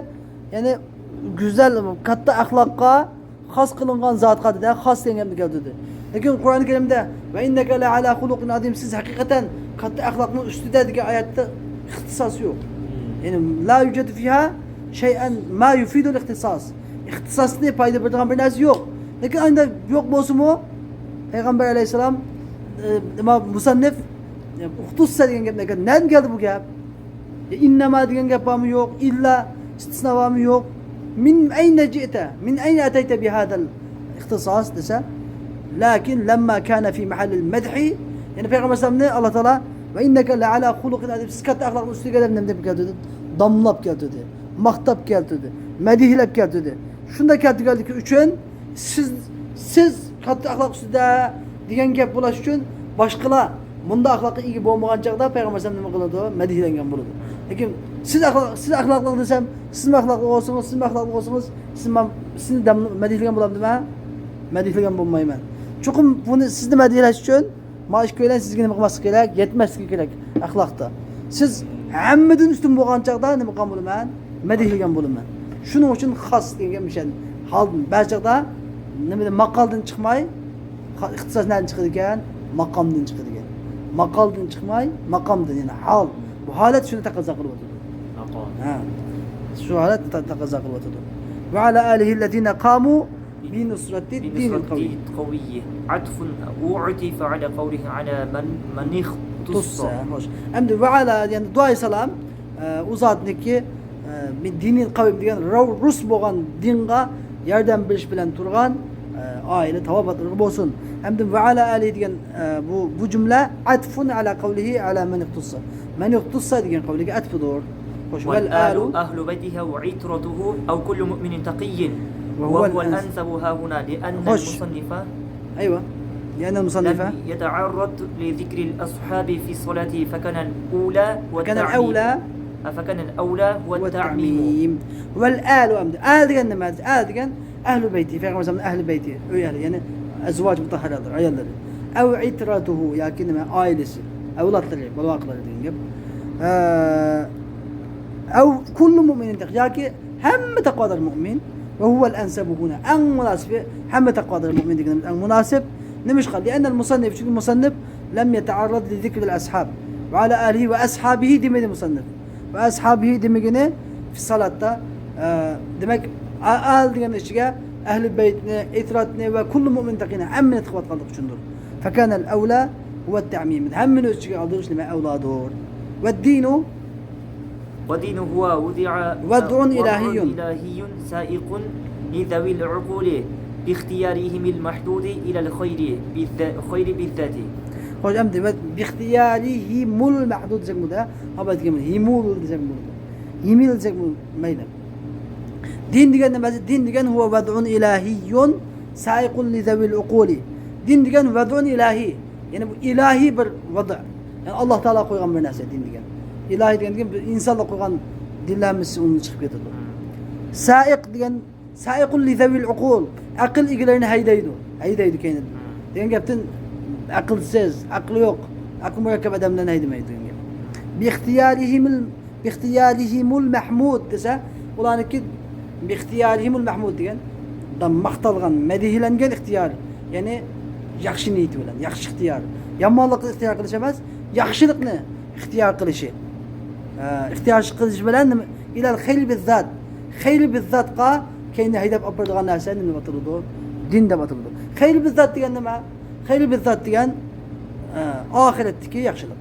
يەنى گۈزەل، كاتتا ئەخلاققا خاس قىلىنغان زاتقا دېدى، خاس دېگەن گەپنى كەلتۈردى. لېكىن قۇرئان كەرىمدە، وإنك لعلى خلق عظيم، سىز ھەقىقەتەن كاتتا ئەخلاقنىڭ ئۈستىدە دېگەن ئايەتتە ئىختىساس يوق. يەنى لا يوجد فيها شيئا ما يفيد الاختصاص. ئىختىساسنى پايدا بېرىدىغان بىر نەرسە يوق. لېكىن ئاينىدا يوق بولسىمۇ، پەيغەمبەر ئەلەيھىسسالام، ئە، مۇسەننىپ، ئە، ئۇختۇسسە دېگەن گەپنى، نەدىن كەلدى بۇ گەپ؟ ئىننەما دېگەن گەپ بارمۇ يوق؟ ئىللا، ئىستىسنا بارمۇ يوق؟ من أين جئت؟ من أين أتيت بهذا الاختصاص دېسە، لكن لما كان في محل المدح، يەنى پەيغەمبەر ئەلەيھىسسالامنى ئاللا تائالا وإنك لعلى خلق عظيم، سىز كاتتا ئەخلاقنىڭ ئۈستىگە دەپ نېمە دەپ كەلتۈردى؟ داملاپ كەلتۈردى، ماختاپ كەلتۈردى، مەدھىيلەپ كەلتۈردى. شۇنداق كەلتۈرگەنلىكى ئۈچۈن سىز، سىز كاتتا ئەخلاق ئۈستىدە دېگەن گەپ بولۇش ئۈچۈن باشقىلار مۇنداق ئەخلاققا ئىگە بولمىغان چاغدا پەيغەمبەر ئەلەيھىسسالام نېمە قىلىدۇ؟ مەدھىيلەنگەن بولىدۇ. لېكىن سىز ئەخلاق، سىز ئەخلاقلىق دېسەم، سىزمۇ ئەخلاقلىق بولسىڭىز، سىزمۇ ئەخلاقلىق بولسىڭىز، سىز مەن، سىزنى دەم-، مەدھىيلىگەن بولامدىمەن؟ مەدھىيلىگەن بولمايمەن. چوقۇم بۇنى سىزنى مەدھىيلەش ئۈچۈن ما ئىككىيلەن سىزگە نېمە قىلماسلىق كېرەك؟ يەتمەسلىكى كېرەك ئەخلاقتا. سىز ھەممىدىن ئۈستۈن بولغان چاغدا نېمە قىلغان بولىمەن؟ مەدھىيلىگەن بولىمەن. شۇنىڭ ئۈچۈن خاس دېگەن گەپ مۇشۇ. ھالدىن، بەزى چاغدا نېمىدە، ماقالدىن چىقماي، خا-، ئىختىساس نەدىن چىقىدىكەن؟ ماقامدىن چىقىدىكەن. ماقالدىن چىقماي، ماقامدىن، يەنى ھال. بۇ ھالەت شۇنى تەقەززا قىلىۋاتىدۇ. ماقام. ھە. شۇ ھالەت تە-، تەقەززا قىلىۋاتىدۇ. وعلى آله الذين قاموا بنصرة الدين القوي. عطف أعطف على قوله على من، من اخ-، تۇتسا. خوش. ئەمدى ۋەئەلە دېگەندە دۇئائى سالام، ئە، ئۇ زاتنىكى، ئە، دىنىل قەۋىم دېگەن راۋ-، رۇس بولغان دىنغا ياردەم بېرىش بىلەن تۇرغان، ئە، ئائىلە تاۋابىئاتلىرىغا بولسۇن. ئەمدى ۋەئەلە ئالىھى دېگەن، ئە، بۇ، بۇ جۈملە ئەتفۇن ئەلا قەۋلىھى ئەلا مەن ئىختۇسسا. مەن ئىختۇسسا دېگەن قەۋلىگە ئەتفىدۇر. خوش. ۋەل ئالۇ. أهل بيته وعترته أو كل مؤمن تقي وهو وهو الأنس- الأنسب هاهنا لأن خوش. المصنف أيوة. لأن المصنف لم يتعرض لذكر الأصحاب في الصلاة فكان الأولى فكان والتعميم. الأولى فكان الأولى هو التعميم. والتعميم. ۋەل ئالۇ ئەمدى. ئال دېگەن نېمە؟ ئال دېگەن ئەھلى بەيتى، پەيغەمبەر ئەھلى بەيتى، ئۆي ئەھلى، يەنى ئەزۋاج مۇتەھھەرەلەر، ئاياللىرى. ئەۋ ئىتراتۇھۇ، ياكى نېمە، ئائىلىسى، ئەۋلادلىرى، بالا-ۋاقىلىرى دېگەن گەپ. ئە، ئەۋ كۇللۇ مۇئمىنىن تەق-، ياكى ھەممە تەقۋادار مۇئمىن. ۋە ھۇۋەل ئەنسەبۇ ھۇنا، ئەڭ مۇناسىپى، ھەممە تەقۋادار مۇئمىن دېگىنىمىز ئەڭ مۇناسىپ. نېمىشقا؟ لىئەننەل مۇسەننىف، چۈنكى مۇسەننىپ لەم يەتەئەررەد لىزىكرىل ئەسھاب ۋە ئەلا ئالىھى ۋە ئەسھابىھى دېمىدى مۇسەننىپ. ۋە ئەسھابىھى دېمىگىنى فىسسالاتتا، ئە، دېمەك، ئا-، ئال دېگەن ئىچىگە ئەھلى بەيتنى، ئىتراتنى ۋە كۇللۇ مۇئمىن تەقىنى ھەممىنى تىقىۋاتقانلىقى ئۈچۈندۇر. فەكانەل ئەۋلا ھۇۋەت تەئمىم. ھەممىنى ئۆز ئىچىگە ئالدۇرۇش نېمە ئەۋلادۇر. ۋەددىنۇ ودينه وضع وضع إلهي. إلهي سائق لذوي العقول باختيارهم المحدود إلى الخير بالذ-، خير بالذات. خوش، ئەمدى ۋە باختيارهم المحدود دېسەك بولىدۇ، ھە؟ ھاۋا دېگەن بولىدۇ. ھىمۇل دېسەك بولىدۇ. ھىمىل دېسەك بولىدۇ. مەيلى. دىن دېگەن نېمە؟ دىن دېگەن هو وضع إلهي سائق لذوي العقول. دىن دېگەن ۋەدۇن ئىلاھىي. يەنى بۇ ئىلاھىي بىر ۋەدۇ. يەنى ئاللا تائالا قويغان بىر نەرسە دىن دېگەن. ئىلاھىي دېگەن، دېگەن بىر ئىنسانلار قويغان دىنلار ھەممىسى ئۇنىڭدىن چىقىپ كېتىدۇ. سائىق دېگەن، سائىقۇن لىزەۋىل ئۇقۇل. ئەقىل ئىگىلىرىنى ھەيدەيدۇ. ھەيدەيدۇ كەينىدىن. دېگەن گەپتىن ئەقىلسىز، ئەقلى يوق، ئەقلى مۇرەككەپ ئادەملەرنى ھەيدىمەيدۇ دېگەن گەپ. بىختىيارىھىمىل بىختىيارىھىمۇل مەھمۇد دېسە، ئۇلارنىڭكى بىختىيارىھىمۇل مەھمۇد دېگەن، دا-، ماختالغان، مەدھىيلەنگەن ئىختىيار، يەنى ياخشى نىيىتى بىلەن، ياخشى ئىختىيار. يامانلىقنى ئىختىيار قىلىش ئەمەس، ياخشىلىقنى ئىختىيار قىلىشى. ئە، ئىختىيار قىلىش بىلەن نېمە؟ ئىلەل خەير بىززات. خەير بىززاتقا كەينىدىن ھەيدەپ ئاپىرىدىغان نەرسە نېمە دەپ ئاتىلىدۇ؟ دىن دەپ ئاتىلىدۇ. خەير بىززات دېگەن نېمە؟ خەير بىززات دېگەن، ئە، ئاخىرەتتىكى ياخشىلىق.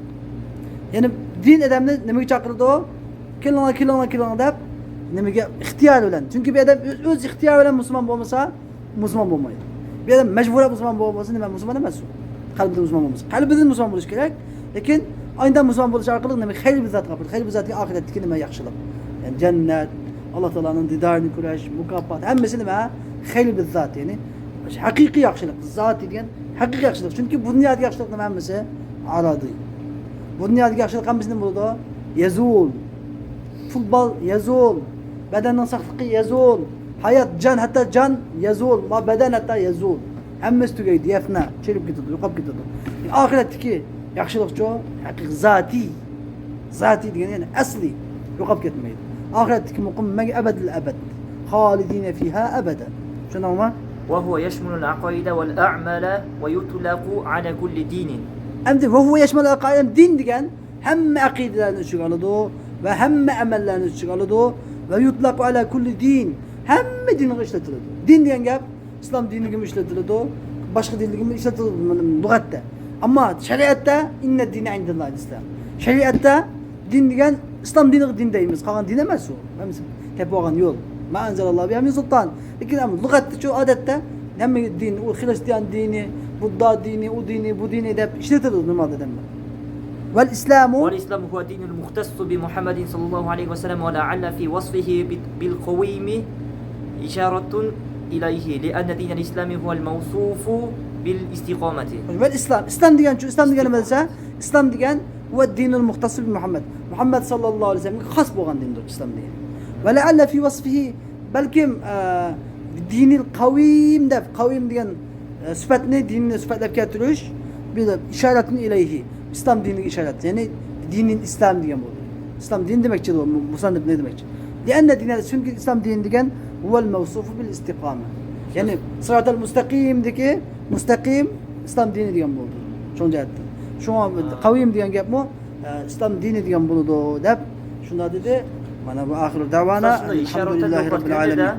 يەنى دىن ئادەمنى نېمىگە چاقىرىدۇ؟ كېلىڭلار، كېلىڭلار، كېلىڭلار دەپ نېمىگە؟ ئىختىيار بىلەن. چۈنكى بۇ ئادەم ئۆز، ئۆز ئىختىيارى بىلەن مۇسۇلمان بولمىسا، مۇسۇلمان بولمايدۇ. بۇ ئادەم مەجبۇرەن مۇسۇلمان بولمىسا، نېمە، مۇسۇلمان ئەمەس ئۇ. قەلبىدىن مۇسۇلمان بولمىسا. قەلبىدىن مۇسۇلمان بولۇش كېرەك. لېكىن ئاينىدىن مۇسۇلمان بولۇش ئارقىلىق نېمە؟ خەير بىززاتقا ئاپىرىدۇ. خەير بىززاتقا ئاخىرەتتىكى نېمە؟ ياخشىلىق. يەنى جەننەت، ئاللا تائالانىڭ دىدارىنى كۆرۈش، مۇكاپات، ھەممىسى نېمە؟ خەير بىززات، يەنى ھەقىقىي ياخشىلىق، زاتىي دېگەن ھەقىقىي ياخشىلىق. چۈنكى بۇ دۇنيادىكى ياخشىلىقنىڭ ھەممىسى ئارادىي. بۇ دۇنيادىكى ياخشىلىق ھەممىسى نېمە بولىدۇ؟ يەزۇل. پۇل، مال يەزۇل. بەدەننىڭ ساقلىقى يەزۇل. ھايات، جان، ھەتتا جان يەزۇل. ما بەدەن ھەتتا يەزۇل. ھەممىسى تۈگەيدۇ، يەفنا، چىرىپ كېتىدۇ، يوقاپ كېتىدۇ. ئاخىرەتتىكى ياخشىلىقچۇ؟ ھەقىقىي زاتىي. زاتىي دېگەن يەنى ئەسلى، يوقاپ كەتمەيدۇ. ئاخىرەتتىكى مۇقىم مەڭگۈ ئەبەدىل ئەبەد. خالىدىنە فىھا ئەبەدەن. چۈشەندىڭمۇ؟ وهو يشمل العقائد والأعمال ويطلق على كل دين. ئەمدى ۋەھۇۋە يەشمەل ئەقائىدەن دىن دېگەن ھەممە ئەقىدىلەرنى ئۆز ئىچىگە ئالىدۇ ۋە ھەممە ئەمەللەرنى ئۆز ئىچىگە ئالىدۇ. ۋە يۇتلەقۇ ئەلا كۇللى دىن. ھەممە دىنغا ئىشلىتىلىدۇ. دىن دېگەن گەپ ئىسلام دىنىگىمۇ ئىشلىتىلىدۇ، باشقا دىنلىرىگىمۇ ئىشلىتىلىدۇ لۇغەتتە. ئەمما شەرىئەتتە ئىننە دىنە ئىندەللاھىل ئىسلام. شەرىئەتتە دىن دېگەن ئىسلام دىنىغا دىن دەيمىز. قالغان دىن ئەمەس ئۇ. ھەممىسى تېپىۋالغان يول. ما ئەنزەلەللاھۇ بىھا مىن سۇلتان. لېكىن ئەمما لۇغەتتىچۇ، ئادەتتە ھەممە دىن، ئۇ خىرىستىيان دىنى، بۇددا دىنى، ئۇ دىنى، بۇ دىنى دەپ ئىشلىتىدۇ نورمال ئادەملەر. ۋەل ئىسلامۇ. والإسلام هو الدين المختص بمحمد صلى الله عليه وسلم، ولعل في وصفه بال-، بالقويم إشارة إليه، لأن دين الإسلام هو الموصوف بالاستقامة. ۋەل ئىسلام. ئىسلام دېگەنچۇ، ئىسلام دېگەن نېمە دېسە، ئىسلام دېگەن ۋە دىنۇل مۇختەسسۇ بى مۇھەممەد. مۇھەممەد ساللاللاھۇ ئەلەيھى ۋەسەللەمگە خاس بولغان دىندۇر ئىسلام دېگەن. ۋە لەئەللە فى ۋەسفىھى، بەلكىم، ئە، دىنىل قەۋىم دەپ، قەۋىم دېگەن، ئە، سۈپەتنى، دىننى سۈپەتلەپ كەلتۈرۈش، بىر ئىشارەتۇن ئىلەيھى، ئىسلام دىنىگە ئىشارەت، يەنى دىنىل ئىسلام دېگەن بولدى. ئىسلام دىنى دېمەكچى بۇ، مۇ-، مۇسەننىپ نېمە دېمەكچى؟ لىئەننە دىنە، چۈنكى ئىسلام دىنى دېگەن ھۇۋەل مەۋسۇفۇ بىل ئىستىقامە. يەنى سىراتەل مۇستەقىمدىكى مۇستەقىم ئىسلام دىنى دېگەن بولدى. شۇ جەھەتتىن. شۇڭا قەۋىم دېگەن گەپمۇ، ئە، ئىسلام دىنى دېگەن بولىدۇ دەپ شۇنداق دېدى. مانا بۇ ئاخىر دەۋانا، ئەلھەمدۇلىللاھى رەببىل ئالەمىن.